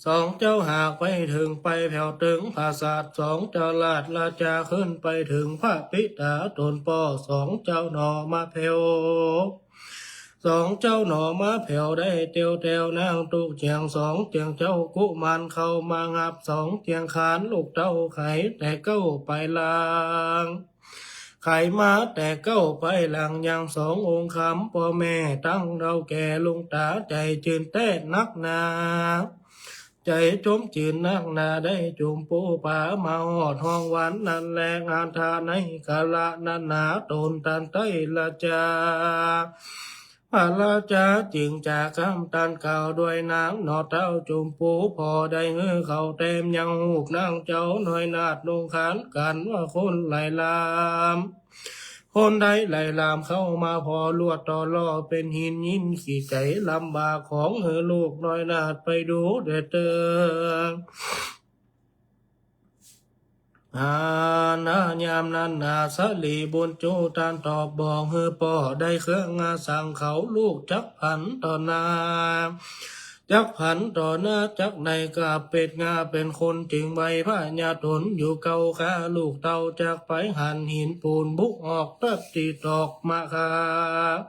สองเจ้าหากไปเถิงไปแผวเถิงผาสาท สองเจ้าราชราจาขึ้นไปเถิงพระปิดาต๋นป้อ สองเจ้าหน่อมาแผว สองเจ้าหน่อมาแผวได้เตียวแต๋วนางตุ๊กเจียง สองเจียงเจ้ากุมารเข้ามาหับ สองเจียงขานลูกเต้าไขแต่เก๊าไปหลัง ไขมาแต่เก๊าไปหลังยังสององค์คำป้อแม่ตั้งเฒ่าแก่ลุงต๋าใจ๋จื้นแต๊นักหนา ใจ๋จมจื้นนักหนาได้จุมปูปามาฮอดห้องวันนั้นแล อันธาในกาละนั้นหนาต๋นตันไตราจา พระราจาจึงจ๋ากำตันกล่าวด้วยนางหน่อเต้าจุมปู ผ่อได้หื้อเขาแต้มยังฮูปนางเจ้าน้อยนาฏนุงขานกั๋นว่าคนไหลลาม คนใดไหลลามเข้ามาผ่อลวดต่อล่อเป๋นหินยินขี้ใจ๋ลำบากของหื้อลูกน้อยนาฏไปดูเด้อเต๊อ อา ณ ยามนั้นนา สลีบุญจูตันตอบบอกหื้อป้อได้เครื่องอาสังเขาลูกจักผันต่อหน้า จักผันต่อหน้าจักได้กาบเป็ดงาเป๋นคนจึงไหว้พญาต๋นอยู่เก่า ข้าลูกเต้าจักไปหันหินปูนบุออกตัดตี้ตอกมะขาม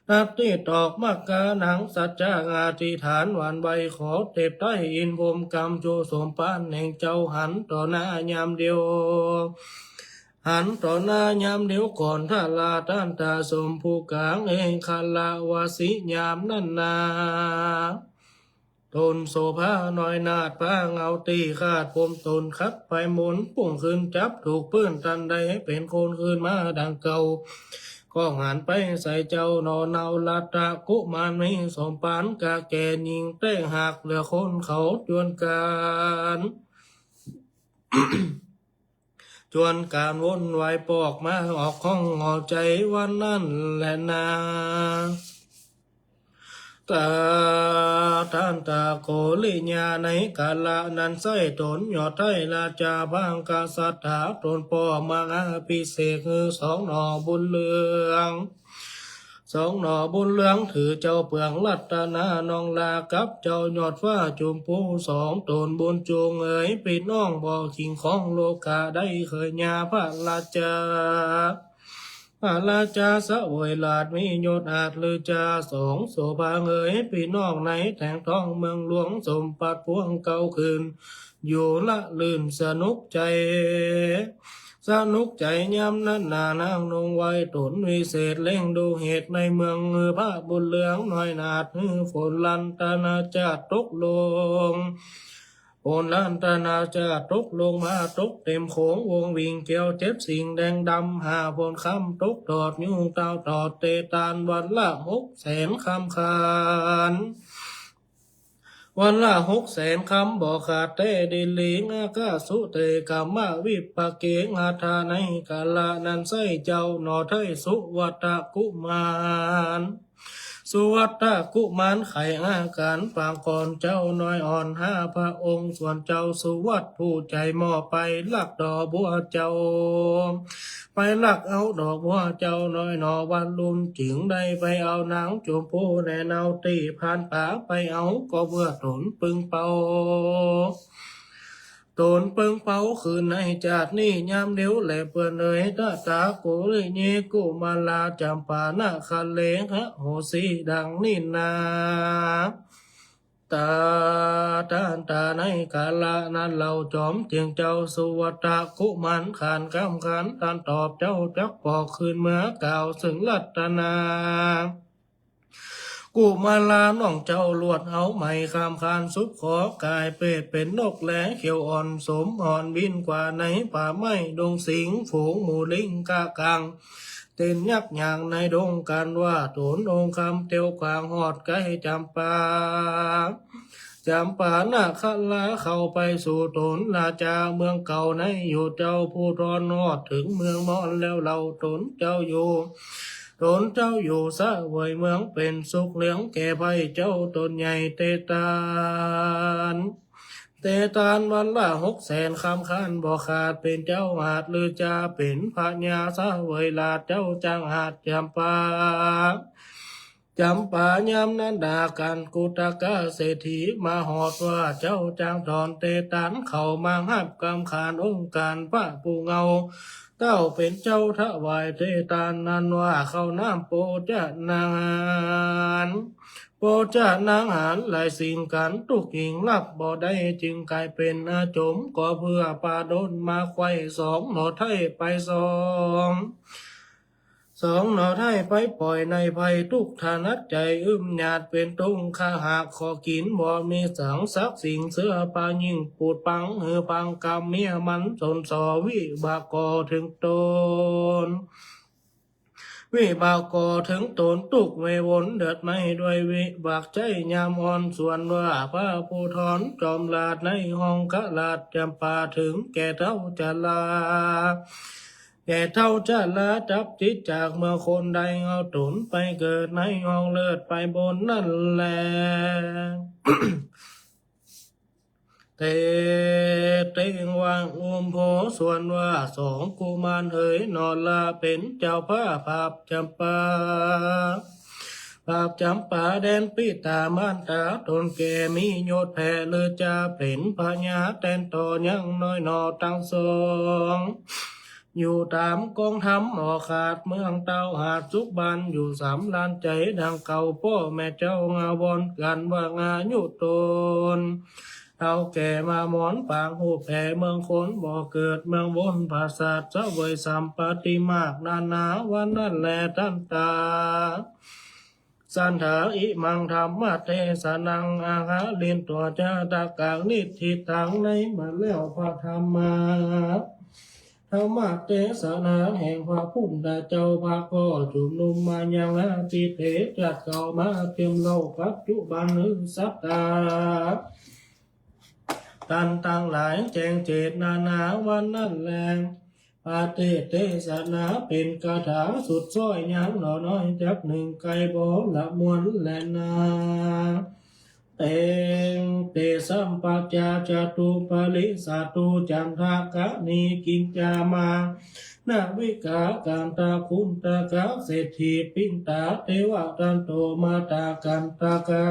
ตัดตี้ตอกมะขามหนังสัจจะอธิษฐานหวั่นไหวขอเทพไต้อินทร์พรหมกำจุสมภารแห่งเจ้าหันต่อหน้ายามเดียว หันต่อหน้ายามเดียวก่อนทราต้านต๋าสมภูกลางเองคละวาสิยามนั้นนา ต๋นโสภาน้อยนาฏปางเอาตี้คาดผมต๋นขัดไปหมุนปุ้งขึ้นจับถูกปื้นตันใดเป๋นคนคืนมาดังเก่า ก็หันไปใส่เจ้าหน่อเนารัตตะกุมารมีสมภารกาแก่หญิงแต๊หากเหลือคนเขาจวนก๋าน จวนก๋านวนไหวปอกมาออกห้องหอใจ๋วันนั้นแลนา ต๋า ต้านต๋าโกริยาในกาละนั้นใส้ต๋นยอดไท้ราจาพระกษัตริย์ต๋าต๋นป้อมาอภิเษกหื้อสองหน่อบุญเรือง สองหน่อบุญเรืองถือเจ้าเปืองรัตนาน้องลากับเจ้ายอดฟ้าจุมปูสองต๋นบุญจูงเอ๋ยปี้น้องบ่ขิงของโลกาได้เขยญาพระราจา พระราชาเสวยราชมียศอาจฤๅจาสองโสภาเอ๋ยปี้น้องในแถงทองเมืองหลวงสมบัติพวงเก่าคืน อยู่ละลื่นสนุกใจ๋ สนุกใจ๋ยามนั้นนานางนงไหว้ต๋นวิเศษเล็งดูเหตุในเมืองหื้อพระบุญเรืองน้อยนาฏหื้อฝนลันตนาจาติตกลง ฝนลันตนาจาติตกลงมาตกเต็มโขงวงวิ่งเกี่ยวเจ็ดสิ่งแดงดำห้าฝนคำตกตอดยุงเต้าตอดเตตานวันละหกแสนคำขาน วันละหกแสนคำบ่ขาดแต๊ดีหลี อากาสุเตกะมะวิปะเกงาธาในกาละนั้นใส้เจ้าหน่อไท้สุวัตตะกุมาร สุวัตตะกุมารไขอาก๋านปางก่อนเจ้าน้อยอ่อนห้าพระองค์ ส่วนเจ้าสุวัตผู้ใจ๋หม้อไปลักดอกบัวเจ้า ไปลักเอาดอกบัวเจ้าน้อยหน่อวันรุ่นจึงได้ไปเอานางจุมปูแลเนาตี้ผ่านป๋าไปเอาก็เปื้อต๋นปึงเป่า ต๋นปึงเป่าคืนในจาตินี้ยามเดียวแลเปื้อนเอ๋ย ตถาโกริเยกุมาราจัมปานะคะเลหะโหสีดังนี้นา ตา ต้านต๋าในกาละนั้นเล่าจอมเจียงเจ้าสุวัตตะกุมารขานกำขานตันตอบเจ้าจักปอกคืนเมือกล่าวซึ่งรัตนา กุมาราน้องเจ้าลวดเอาไหมคำขานสุบขอกายเปรตเป๋นนกแลเขียวอ่อนสมอ่อนบินกว่าในป่าไม้ดงสิงห์ฝูงหมู่ลิงกะกัง เต้นยักษ์ย่างในดงกันว่าต๋นองค์คำเตียวขวางฮอดใก้จำปา จำปานะคะลาเข้าไปสู่ต๋นราจาเมืองเก่าในอยู่เจ้าผู้ทอนฮอดเถิงเมืองมอนแล้วเล่าต๋นเจ้าอยู่ ต๋นเจ้าอยู่เสวยเมืองเป๋นสุขเหลืองแก่ใพร่เจ้าต๋นใหญ่เตตาน เตตานวันละหกแสนคำขานบ่ขาดเป๋นเจ้าอาจฤๅจาเป๋นพญาเสวยราชเจ้าจักอาจจำปา จ๋ำปายามนั้นนา กั๋นกุตกะเศรษฐีมาฮอดว่า เจ้าจักถอนเตตานเข้ามาฮับกำขานองค์ก๋านพระผู้เงา เต้าเป๋นเจ้าถวายเตตานนั้นว่า ข้าวน้ำโภชนาหาร โภชนาหารหลายสิ่งกั๋นตุ๊กยิ่งฮับบ่ได้ จึงก๋ายเป๋นอาจม ก็เปื้อปาดลมาไขว่ สองหน่อไท้ไปสอง สองหน่อไท้ไปป่อยในภัย ตุ๊กถนัดใจ๋อึมหยาดเป๋นตุ๊กขหาก ข้อกิ๋นบ่มีสังสักสิ่ง เสื้อผ้ายิ่งปูดปัง หื้อปังกำเมียมันสนส่อ วิบากก่อเถิงต๋น วิบากก่อเถิงต๋น ตุ๊กเววนเดือดไหม้ด้วยวิบากใจ๊ยามอ่อน ส่วนว่าพระผู้ถอนจอมราช ในห้องขราชจ๋ำปา เถิงแก่เฒ่าจรา แก่เฒ่าจราจับจิตจากเมืองคน ได้เอาต๋นไปเกิดในห้องเลิศไปบนนั้นแล เต เตงวังอุมโภ ส่วนว่าสองกุมารเหย นอลาเป๋นเจ้าผ้าผาบจ๋ำปา ผาบจ๋ำปาแดนปิตามารดา ต๋นแก่มียศแผ่ฤๅจา เป๋นพญาแตนต่อยังน้อยหน่อตังสอง อยู่ต๋ามกองธรรมออกขาด เมืองเต้าหาดสุขบัน อยู่สำราญใจ๋ดังเก่า ป้อแม่เจ้างาวรกั๋นว่าอายุต๋น เฒ่าแก่มามอนปางฮูปแผ่ เมืองคนบ่เกิดเมืองวน ผาสาทเสวยสัมปัตติมากนานา วันนั้นแลทันตา สันทา อิมังธัมมเตสนัง อาหารินตัจจาตะกัง นิฏฐิตัง ในมาแล้วพระธรรมา ธัมมเตสนาแห่งพระพุทธเจ้า พระก็จุมนุมมายัง อติเถ จักเข้ามาเตรียมเล่า ปัจจุบันหื้อสัตตา ตันตังหลายแจ้งเจตนานา วันนั้นแล อติเตสนาเป๋นคาถาสุดซ้อย ยังหน่อน้อยจักนึ่ง ไกลบ่ละมวลแลนา เตง เตสัมปัจจา จตุปริสาตุ จันทกะนี กิญจามา นาวิกา กันทะคุนทกะเศรษฐี ปินตา เตวะทันโต มาตากันทกะ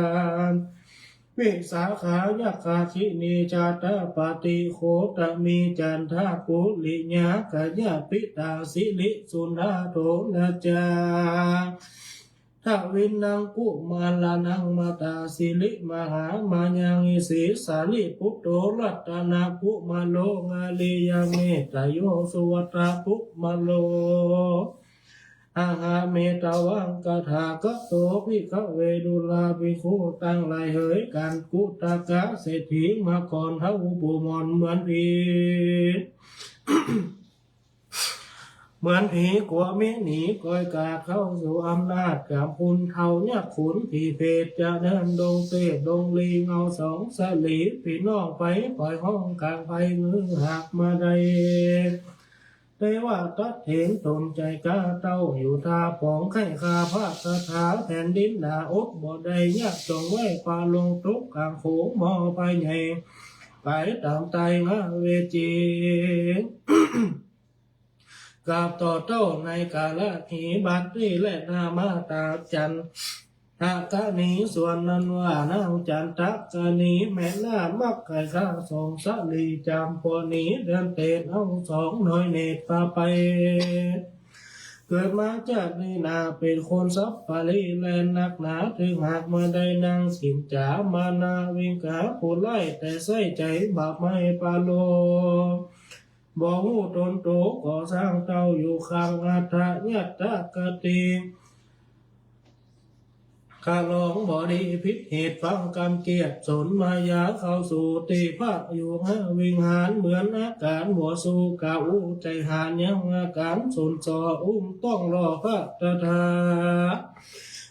วิสาขา ยักขาคินี จาตะปะติโคตะมี จันทะปุริยะ กะยะปิตา สิริสุนทะโถ ราจา ทวินนังกุมารานัง มาตา สิริมหามายัง อิสี สารีปุตโต รัตนะกุมาโร อาริยะเมตตะโย สุวัตตะกุมาโร อะหะเมตตะวัง ตถาคโต ภิกขเว ดูราภิกขุตังหลายเหย กั๋นกุตกะเศรษฐีมาก่อน เฮาผู้มอนเหมือนผี เหมือนผีกั๋วเมียหนี ก้อยกาดเข้าสู่อำนาจ กำปุนเฒ่ายักษ์ขุน ผีเปรตจะเดินดงเปรตดงลิง เอาสองสะหลีปี้น้องไป ปล่อยห้องกลางไพร งื้อหากมาได้ เตวะตัดเห็นต๋นใจ๋กล้าเต้า อยู่ท่าป๋องใค่ฆ่าพระคาถา แผ่นดินหนาอดบ่ได้ ยากจ๋องไหว้ปลาลงตกก๋างโขง หม้อไฟใหญ่ ไปต๋ามใต้หาเวจี กราบต่อเต้าในกาละนี้ บัดนี้แลนา มาตาจันทกะนี ส่วนนั้นว่านางจันทกะนี แม่นามักใค่ฆ่าสองสะหลี จ๋ำปอหนีเดินเตน เอาสองหน่อยเนตรปาไป เกิดมาจาตินี้นา เป๋นคนสัปปะรีแลนักหนา ถึงหากมาได้นางสินจ๋า มานาวิกาผู้ร้าย แต่ใส่ใจ๋บาปไม้ปาโล บ่ฮู้ต๋นโต ก่อสร้างเต้าอยู่ข้างอัฏฐยัตถคติ ข้าลองบ่ดีผิดเหตุ ฟังกำเกียรติสนมายา เข้าสู่ที่พักอยู่หาวิหาร เหมือนอาก๋านบ่สู่กาอู้ ใจ๋หาญยังอาก๋านสนส่อ อุ้มต้องรอพระตถา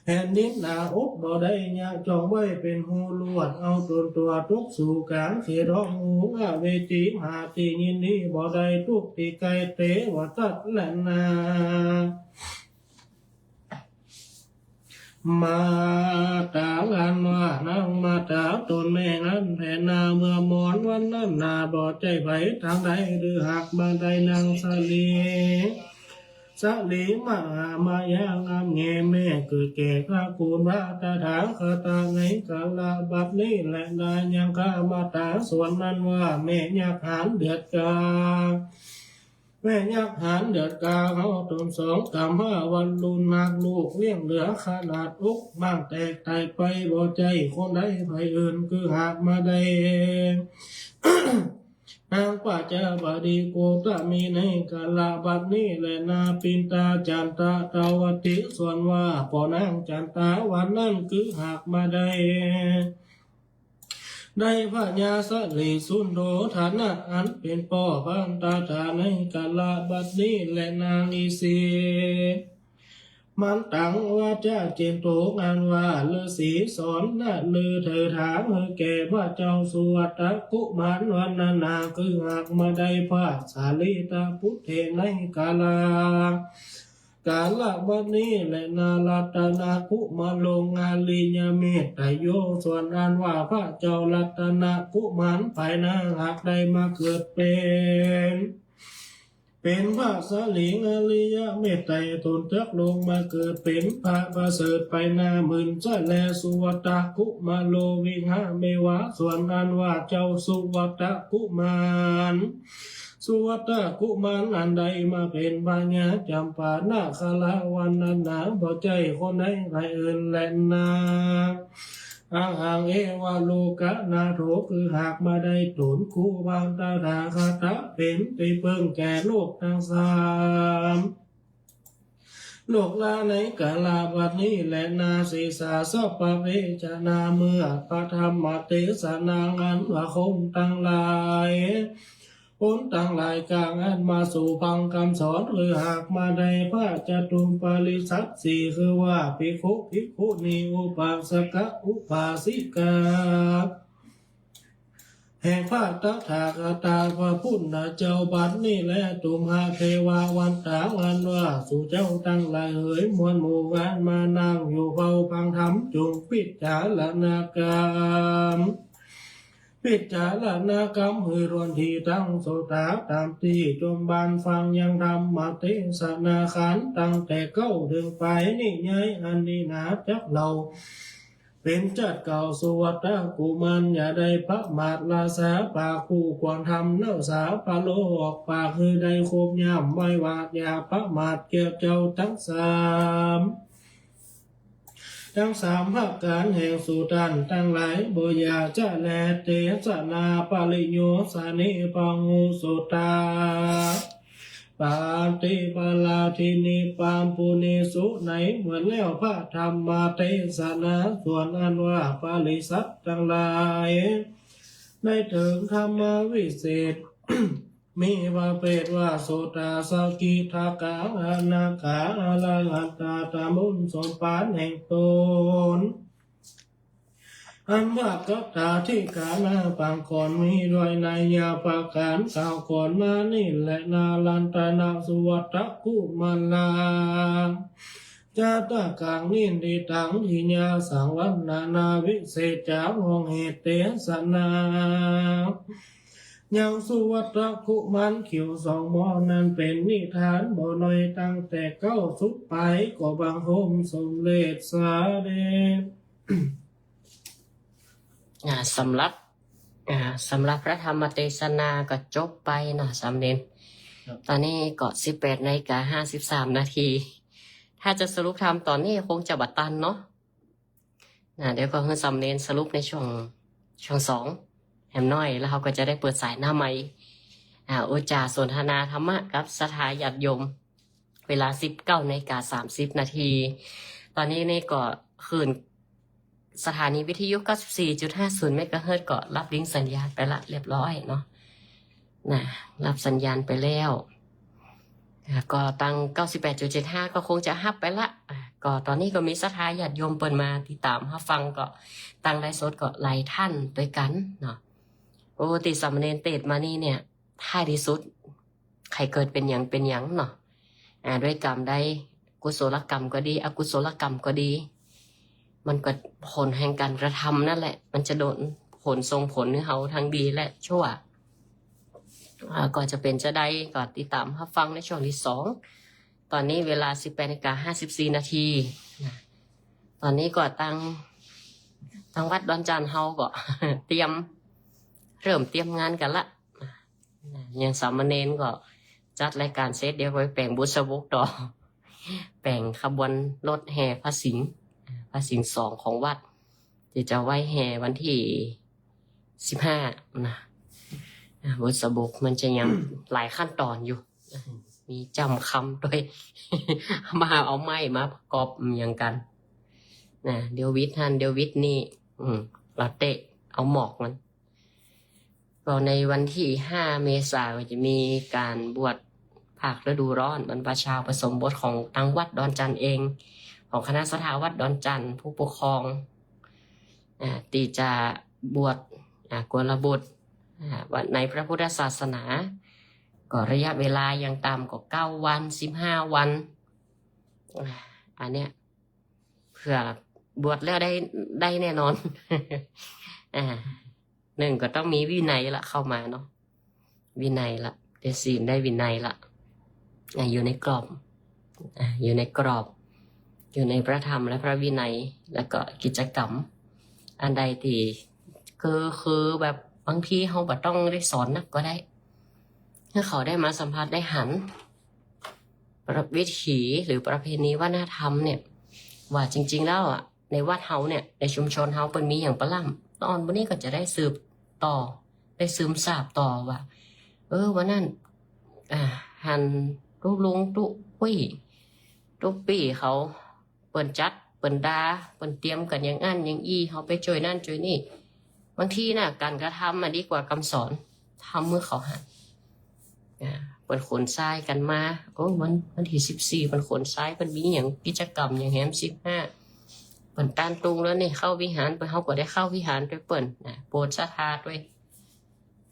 แผ่นดินหนาอดบ่ได้ ยากจ๋องไหว้เป๋นฮูลวด เอาต๋นตั๋วตกสู่ก๋างเขตห้องหุง อเวจี หาตี้ยินดีบ่ได้ ตุ๊กข์ตี้ใก้ เตวทัตแลนา มาตาอันว่านางมาตาต๋นแม่นั้นแผ่นา เมื่อมอนวันนั้นนา บ่ใจ้ใผตางใด หรือหากบ่ได้นางสะหลี สลีมหามายางามแง่ แม่เกิดแก่ตระกูลพระตถาคตา ในกาลบัดนี้แลนา ยังคมาต๋าส่วนนั้นว่า แม่ยักษ์หาญเดือดกา แม่ยักษ์หาญเดือดกา เฮาต๋นสองกำห้าวันลุน หากลูกเลี้ยงเหลือขนาดอก บ้างแตกต๋ายไป บ่ใจ้คนใดใผอื่น คือหากมาได้ นางปัจจาปดีโคตมี ในกาลบัดนี้แลนา ปินตาจันตะตวัตติ ส่วนว่าป้อนางจันตาวันนั้น คือหากมาได้ ได้พญาสลีสุนโดธนะ อันเป๋นป้อพระตถา ในกาลบัดนี้แลนา ฤๅษี มันตังวาจาเจนโต อันว่าฤๅษีสอนนะฤๅเถิดถามหื้อแก่พระเจ้าสุวัตตะกุมารวันนานา คือหากมาได้พระสารีตะปุตเถ ในกาลกาลบัดนี้แลนา รัตนกุมารโลงอริยเมตไตรโย ส่วนอันว่าพระเจ้ารัตนกุมารภายหน้า หากได้มาเกิดเป๋น เป๋นพระสารีอริยเมตไตร ต๋นจักลงมาเกิดเป๋นพระประเสริฐไปหน้าหมื่น จะแลสุวัตตะกุมารโลวิหาเมวะ ส่วนอันว่าเจ้าสุวัตตะกุมาร สุวัตตะกุมารอันได้มาเป๋นพญาจัมปานาคราชวันนานา บ่ใจ้คนใดใผอื่นแลนา อะหังเอวะโลกนาโถ คือหากมาได้ต๋นคู่พระตถาคตะ เป๋นตี้เปิ้งแก่โลกตังสาม โลกละในกาลบัดนี้แลนา เสสาสัพพะเวชชนา เมื่อพระธรรมเตสนา อันว่าคนตังหลาย คนตังหลายกล่าวอันมาสู่ฟังกำสอน คือหากมาได้พระจตุปริษัทสี่ คือว่าภิกขุ ภิกขุณี อุปาสกะ อุปาสิกา แห่งพระตถาคตาพระพุทธเจ้าบัดนี้แล ตุมหะเทวาวันตา อันว่าสูเจ้าตังหลายเหย มวลหมู่อันมานั่งอยู่เฝ้าฟังธรรม จงพิจารณากำ พิจารณากำหื้อถ้วนตี้ตังโสตา ต๋ามตี้จมบันฟังยังธรรมเตสนาขันธ์ ตั้งแต่เก๊าเถิงปาย นิยายอันนี้หนาจักเล่า เป๋นจัดเก่าสุวัตตะกุมาร อย่าได้ประมาท ราษาปากผู้ควรธรรม เน่าสาปะโลออกปาก หื้อได้ครบย่ำไว้ว่า อย่าประมาทเกี่ยวเจ้าตังสาม ตังสามประก๋านแห่งสูตันตังหลาย บ่อย่าจะแลเตสนา ปริโยสานิ พหูสุตา ปาติปาลาทินิ ปามปุเนสุ ในเมื่อแล้วพระธรรมเตสนา ส่วนอันว่าปริษัทตังหลาย ได้เถิงธรรมวิเศษ มีประเภทว่าโสตา สกิทาคา อนาคา อรหันตา ต๋ามบุญสมปานแห่งต๋น อันว่ากัตถาธิกานาปางก่อน มีด้วยนัยยะประก๋านกล่าวก่อนมานี้แลนา รัตนสุวัตตะกุมาร จาตะกัง นินทิตัง ทิยาสัง วันนานา วิเศษจ๋า ห้องเหตุเตสนา ยังสุวัตตะกุมาร คิวสองหม้อนั้นเป๋นนิทานบ่น้อย ตั้งแต่เก๊าสุดปาย ขอบังคมสมเด็จเสด็จ อ่า สำหรับ อ่า สำหรับพระธรรมเตสนาก็จบไปเนาะ สามเณร ครับ ต๋อนนี้ก็สิบแปดนาฬิกาห้าสิบสามนาที ถ้าจะสรุปธรรมต๋อนนี้คงจะบ่ตันเนาะ นะ เดี๋ยวก็หื้อสามเณรสรุปในช่วง ช่วงสองแหมหน้อย แล้วเฮาก็จะได้เปิดสายหน้าไมค์ อ่า อุจจาสนทนาธรรมะกับศรัทธาญาติโยม เวลาสิบเก้านาฬิกาสามสิบนาที ต๋อนนี้นี่ก็คลื่นสถานีวิทยุเก้าสิบสี่จุดห้าศูนย์เมกะเฮิรตซ์ก็ฮับลิงก์สัญญาณไปละเรียบร้อยเนาะ นะ ฮับสัญญาณไปแล้ว อ่า ก็ตังเก้าสิบแปดจุดเจ็ดห้าก็คงจะฮับไปละ อ่า ก็ต๋อนนี้ก็มีศรัทธาญาติโยมเปิ้นมาติดต๋ามฮับฟังก็ตังไลฟ์สดก็หลายท่านตวยกั๋นเนาะ โอ้ ตี้สามเณรเตสน์มานี่เนี่ย ท้ายตี้สุด ใผเกิดเป๋นหยังเป๋นหยังเนาะ อ่า ด้วยกรรมใด กุศลกรรมก็ดี อกุศลกรรมก็ดี มันก็ผลแห่งก๋านกระทำนั่นแหละ มันจะโดนผลส่งผลหื้อเฮาทั้งดีและชั่ว อ่า ก็จะเป๋นจาใดก็ติดต๋ามฮับฟังในช่วงตี้สอง ต๋อนนี้เวลาสิบแปดนาฬิกาห้าสิบสี่นาทีนะ ต๋อนนี้ก็ตาง ตางวัดดอนจั่นเฮาก็ เตรียม เริ่มเตรียมงานกั๋นละนะ อย่างสามเณรก็จัดรายก๋านเสร็จ เดี๋ยวไปแป๋งบุษบกต่อ แป๋งขบวนรถแห่พระสิงห์ พระสิงห์สองของวัด ตี้จะไหว้แห่วันตี้สิบห้านะ อ่า บุษบกมันจะยัง หลายขั้นต๋อนอยู่ มีจ้ำค่ำตวย มาเอาไม้มาประกอบอะหยังกั๋นนะ เดี๋ยววิดหั้น เดี๋ยววิดนี่ อืม ละเต๊ะ เอาหมอกมัน ก็ในวันตี้ห้าเมษาก็จะมีก๋านบวชภาคฤดูร้อน บรรพชาอุปสมบทของตางวัดดอนจั่นเอง ของคณะศรัทธาวัดดอนจั่น ผู้ปกครอง อ่า ตี้จะบวช อ่า กุลบุตร อ่า ว่าในพระพุทธศาสนา ก็ระยะเวลาอย่างต่ำก็เก้าวัน สิบห้าวัน อ่า อันเนี้ย เผื่อบวชแล้วได้ ได้แน่นอน อ่า นึ่งก็ต้องมีวินัยละเข้ามาเนาะ วินัยละ ได้ศีลได้วินัยละ อ่ะ อยู่ในกรอบ อ่ะ อยู่ในกรอบ อยู่ในพระธรรมและพระวินัย แล้วก็กิจกรรม อันใดตี้ คือ คือแบบบางทีเฮาบ่ต้องได้สอนนักก็ได้ หื้อเขาได้มาสัมผัสได้หัน ประ วิถีหรือประเพณีวัฒนธรรมเนี่ย ว่าจริงๆ แล้วอะ ในวัดเฮาเนี่ย ในชุมชนเฮาเปิ้นมีหยังปะล้ำ ต๋อนวันนี้ก็จะได้สืบต่อ ได้ซึมซาบต่อว่า เออ วันนั้น อ่า หันตุ๊ลุงตุ๊ปี้ ตุ๊ปี้เขา เปิ้นจัด เปิ้นดา เปิ้นเตรียมกั๋นอย่างอั้นอย่างอี้ เฮาไปจ้วยนั่นจ้วยนี่ บางทีน่ะ ก๋านกระทำอะดีกว่ากำสอน ทำหื้อเขาหัน อ่า เปิ้นขนทรายกั๋นมา โอ้ วัน วันตี้สิบสี่ เปิ้นขนทราย เปิ้นมีหยังกิจกรรมหยังแหม สิบห้า เปิ้นตานตุงแล้วนี่ เข้าวิหาร เปิ้น เฮาก็ได้เข้าวิหารตวยเปิ้น อ่า โปรดศรัทธาตวย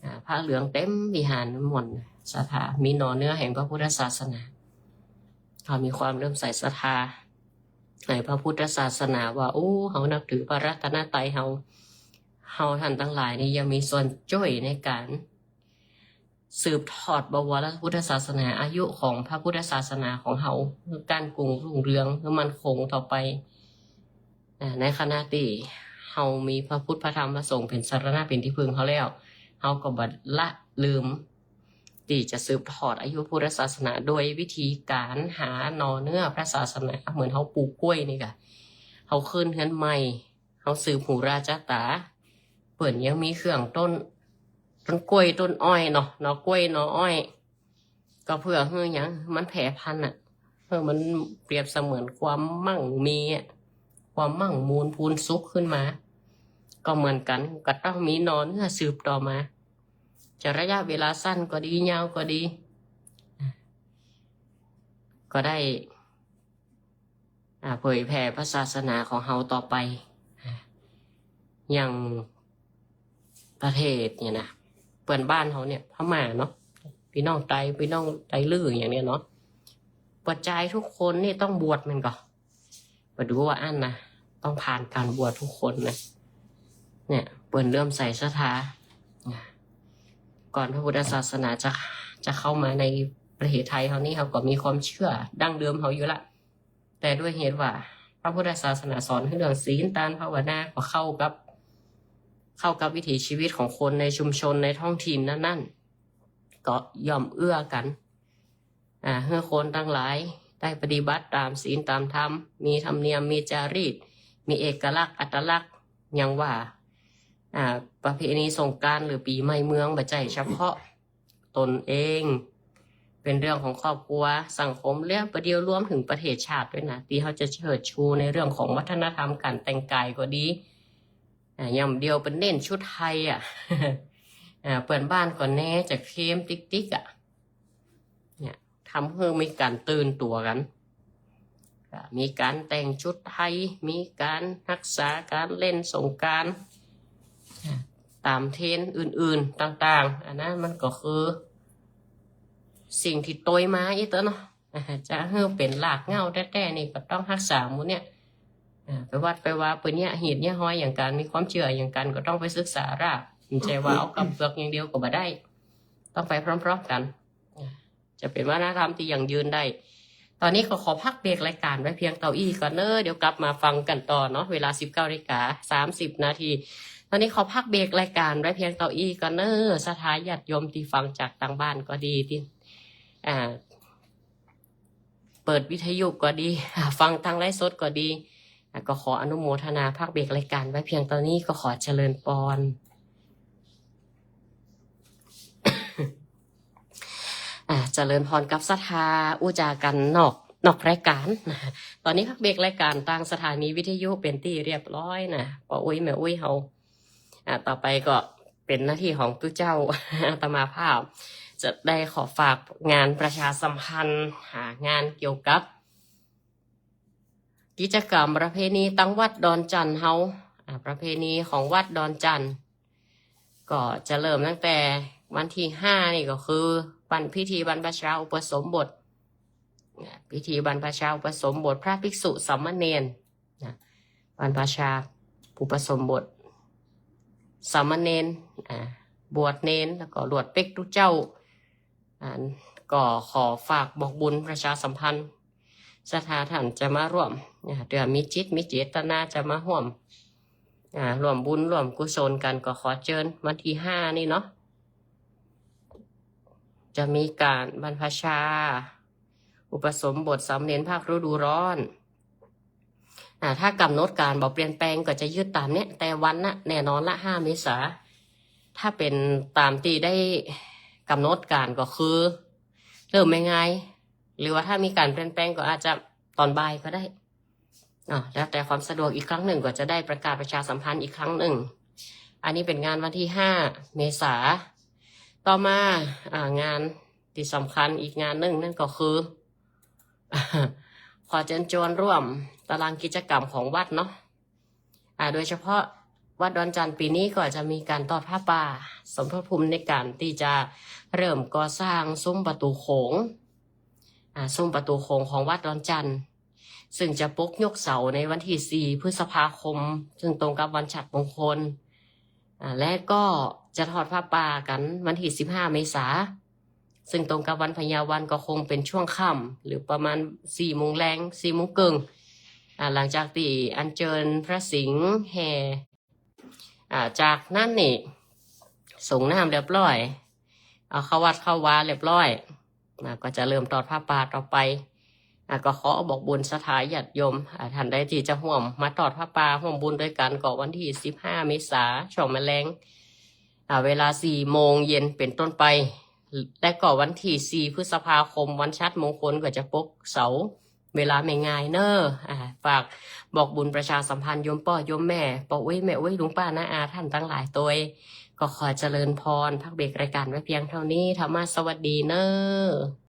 อ่า ผ้าเหลืองเต็มวิหารหมด ศรัทธา มีหน่อเนื้อแห่งพระพุทธศาสนา เขามีความเลื่อมใสศรัทธาในพระพุทธศาสนาว่า โอ้ เฮานับถือพระรัตนตรัย เฮา เฮาต้านตังหลายนี่ยังมีส่วนจ้วยในก๋านสืบทอดบวรพุทธศาสนา อายุของพระพุทธศาสนาของเฮา หื้อก้านกุ่งรุ่งเรือง หื้อมั่นคงต่อไป อ่า ในขณะตี้เฮามีพระพุทธพระธรรมพระสงฆ์เป๋นสรณะเป๋นตี้พึ่งเฮาแล้ว เฮาก็บ่ละลืมตี้จะสืบทอดอายุพุทธศาสนา โดยวิธีก๋านหาหน่อเนื้อพระศาสนา เหมือนเฮาปลูกกล้วยนี่ก่ะ เฮาขึ้นเฮือนใหม่ เฮาสืบหูราชะต๋า เปิ้นยังมีเครื่องต้น ต้นกล้วยต้นอ้อยเนาะ หน่อกล้วยหน่ออ้อย ก็เพื่อหื้อหยัง มันแผ่พันธุ์น่ะ เออ มันเปรียบเสมือนความมั่งมีอะ ความมั่งมูลพูนสุขขึ้นมา ก็เหมือนกั๋น ก็ต้องมีหน่อเนื้อสืบต่อมา จะระยะเวลาสั้นก็ดี ยาวก็ดี ก็ได้ อ่า เผยแผ่พระศาสนาของเฮาต่อไป อ่า อย่างประเทศเนี่ยนะ เปื้อนบ้านเฮาเนี่ย พม่าเนาะ ปี้น้องไต ปี้น้องไตลื้ออย่างเนี้ยเนาะ ป้อจายทุกคนนี่ต้องบวชแม่นก่อ บ่ดูว่าอั้นนะ ต้องผ่านก๋านบวชทุกคนนะ เนี่ย เปิ้นเลื่อมใสศรัทธา อ่า ก่อนพระพุทธศาสนาจะ จะเข้ามาในประเทศไทยเฮานี่ เฮาก็มีความเชื่อดั้งเดิมเฮาอยู่ละ แต่ด้วยเหตุว่าพระพุทธศาสนาสอนหื้อเรื่องศีล ตาน ภาวนา ก็เข้ากับ เข้ากับวิถีชีวิตของคนในชุมชนในท้องถิ่นนั้นๆ ก็ย่อมเอื้อกั๋น อ่า หื้อคนตังหลายได้ปฏิบัติต๋ามศีลต๋ามธรรม มีธรรมเนียม มีจารีต มีเอกลักษณ์ อัตลักษณ์ อย่างว่า อ่า ประเพณีสงกรานต์หรือปี๋ใหม่เมือง บ่ใจ้เฉพาะ ตนเอง เป๋นเรื่องของครอบครัว สังคม แล้วประเดี๋ยวรวมเถิงประเทศชาติตวยนะ ตี้เฮาจะเชิดชูในเรื่องของวัฒนธรรมก๋านแต่งก๋ายก็ดี อ่า อย่างเดียวเปิ้นเน้นชุดไทยอะ อ่า เปื้อนบ้านก็แน่จะเคลมติ๊กๆ อะ เนี่ย ทำหื้อมีก๋านตื่นตั๋วกั๋น ก็มีก๋านแต่งชุดไทย มีก๋านฮักษาก๋านเล่นสงกรานต์ อ่า ต๋ามเทรนด์อื่นๆ ต่างๆ อันนั้นมันก็คือสิ่งตี้ตวยมาอี้เต๊อะเนาะ อ่า จะหื้อเป๋นรากเหง้าแต๊ๆ นี่ก็ต้องฮักษาหมู่เนี่ย อ่า ไปวัดไปวาเปิ้นเยียะฮีตเยียะฮอยอย่างกั๋น มีความเจื้ออย่างกั๋น ก็ต้องไปศึกษาราก บ่ใจ้ว่าเอาก๋ำเปือกอย่างเดียวก็บ่ได้ ต้องไปพร้อมๆ กั๋น อ่า จะเป๋นวัฒนธรรมตี้ยั่งยืนได้ ต๋อนนี้ก็ขอพักเบรกรายก๋านไว้เพียงเต้าอี้ก่อนเน้อ เดี๋ยวกลับมาฟังกั๋นต่อเนาะ เวลาสิบเก้านาฬิกาสามสิบนาที ต๋อนนี้ขอพักเบรกรายก๋านไว้เพียงเต้าอี้ก่อนเน้อ ศรัทธาญาติโยมตี้ฟังจากตางบ้านก็ดี ตี้ อ่า เปิดวิทยุก็ดี ฟังตางไลฟ์สดก็ดี อ่ะ ก็ขออนุโมทนาพักเบรกรายก๋านไว้เพียงเต้านี้ ก็ขอเจริญปอน อ่ะ เจริญปอนกับศรัทธา อู้จ๋ากั๋นนอก นอกรายก๋าน ต๋อนนี้พักเบรกรายก๋านตางสถานีวิทยุเป๋นตี้เรียบร้อยนะ ป้ออุ๊ยแม่อุ๊ยเฮา อ่ะ ต่อไปก็เป๋นหน้าตี้ของตุ๊เจ้า อาตมาภาพจะได้ขอฝากงานประชาสัมพันธ์ หางานเกี่ยวกับ กิจกรรมประเพณีตางวัดดอนจั่นเฮา อ่า ประเพณีของวัดดอนจั่น ก็จะเริ่มตั้งแต่วันตี้ห้านี่ก็คือวันพิธีบรรพชาอุปสมบท อ่า พิธีบรรพชาอุปสมบทพระภิกษุสามเณร นะ บรรพชาอุปสมบทสามเณร อ่า บวชเณร แล้วก็ลวดเป๊กตุ๊เจ้า อ่า ก็ขอฝากบอกบุญประชาสัมพันธ์ ศรัทธาต้านจะมาฮ่วม อ่า เตื้อมีจิตมีเจตนาจะมาฮ่วม อ่า ฮ่วมบุญฮ่วมกุศลกั๋น ก็ขอเจิญวันตี้ห้านี่เนาะ จะมีก๋านบรรพชา อุปสมบทสามเณรภาคฤดูร้อน อ่า ถ้ากำหนดก๋านบ่เปลี่ยนแปลงก็จะยึดต๋ามเนี้ย แต่วันน่ะแน่นอนละ ห้าเมษา ถ้าเป๋นต๋ามตี้ได้กำหนดก๋านก็คือเริ่มง่ายๆ หรือว่าถ้ามีก๋านเปลี่ยนแปลงก็อาจจะต๋อนบ่ายก็ได้ อ่า แล้วแต่ความสะดวก อีกครั้งนึ่งก็จะได้ประกาศประชาสัมพันธ์อีกครั้งนึ่ง อันนี้เป๋นงานวันตี้ห้าเมษา ต่อมา อ่า งานตี้สำคัญอีกงานนึ่งนั่นก็คือ ขอเจิญจวนฮ่วมตารางกิจกรรมของวัดเนาะ อ่า โดยเฉพาะวัดดอนจั่นปี๋นี้ก็จะมีก๋านตอดผ้าป่า สมทบทุนในก๋านตี้จะเริ่มก่อสร้างซุ้มประตู๋โขง อ่า ซุ้มประตู๋โขงของวัดดอนจั่น ซึ่งจะปกยกเสาในวันตี้สี่พฤษภาคม ซึ่งตรงกับวันฉัตรมงคล อ่า และก็จะทอดผ้าป่ากั๋นวันตี้สิบห้าเมษา ซึ่งตรงกับวันพญาวัน ก็คงเป๋นช่วงค่ำ หรือประมาณสี่โมงแลง สี่โมงเกิ่ง อ่า หลังจากตี้อัญเจิญพระสิงห์แห่ อ่า จากนั้นนี่ สรงน้ำเรียบร้อย เอาเข้าวัดเข้าวาเรียบร้อย อ่า ก็จะเริ่มตอดผ้าป่าต่อไป อ่า ก็ขอบอกบุญศรัทธาญาติโยม อ่า ต้านใดตี้จะฮ่วมมาตอดผ้าป่าฮ่วมบุญตวยกั๋น ก็วันตี้สิบห้าเมษา ช่วงแมลง อ่า เวลาสี่โมงเย็นเป๋นต้นไป และก็วันตี้สี่พฤษภาคม วันฉัตรมงคล ก็จะปกเสา เวลาไม่ง่ายเน้อ อ่า ฝากบอกบุญประชาสัมพันธ์โยมป้อโยมแม่ ป้ออุ๊ยแม่อุ๊ย ลุงป้าน้าอาต้านตังหลายตวย ก็ขอเจริญปอน พักเบรกรายก๋านไว้เพียงเต้านี้ ธรรมะสวัสดีเน้อ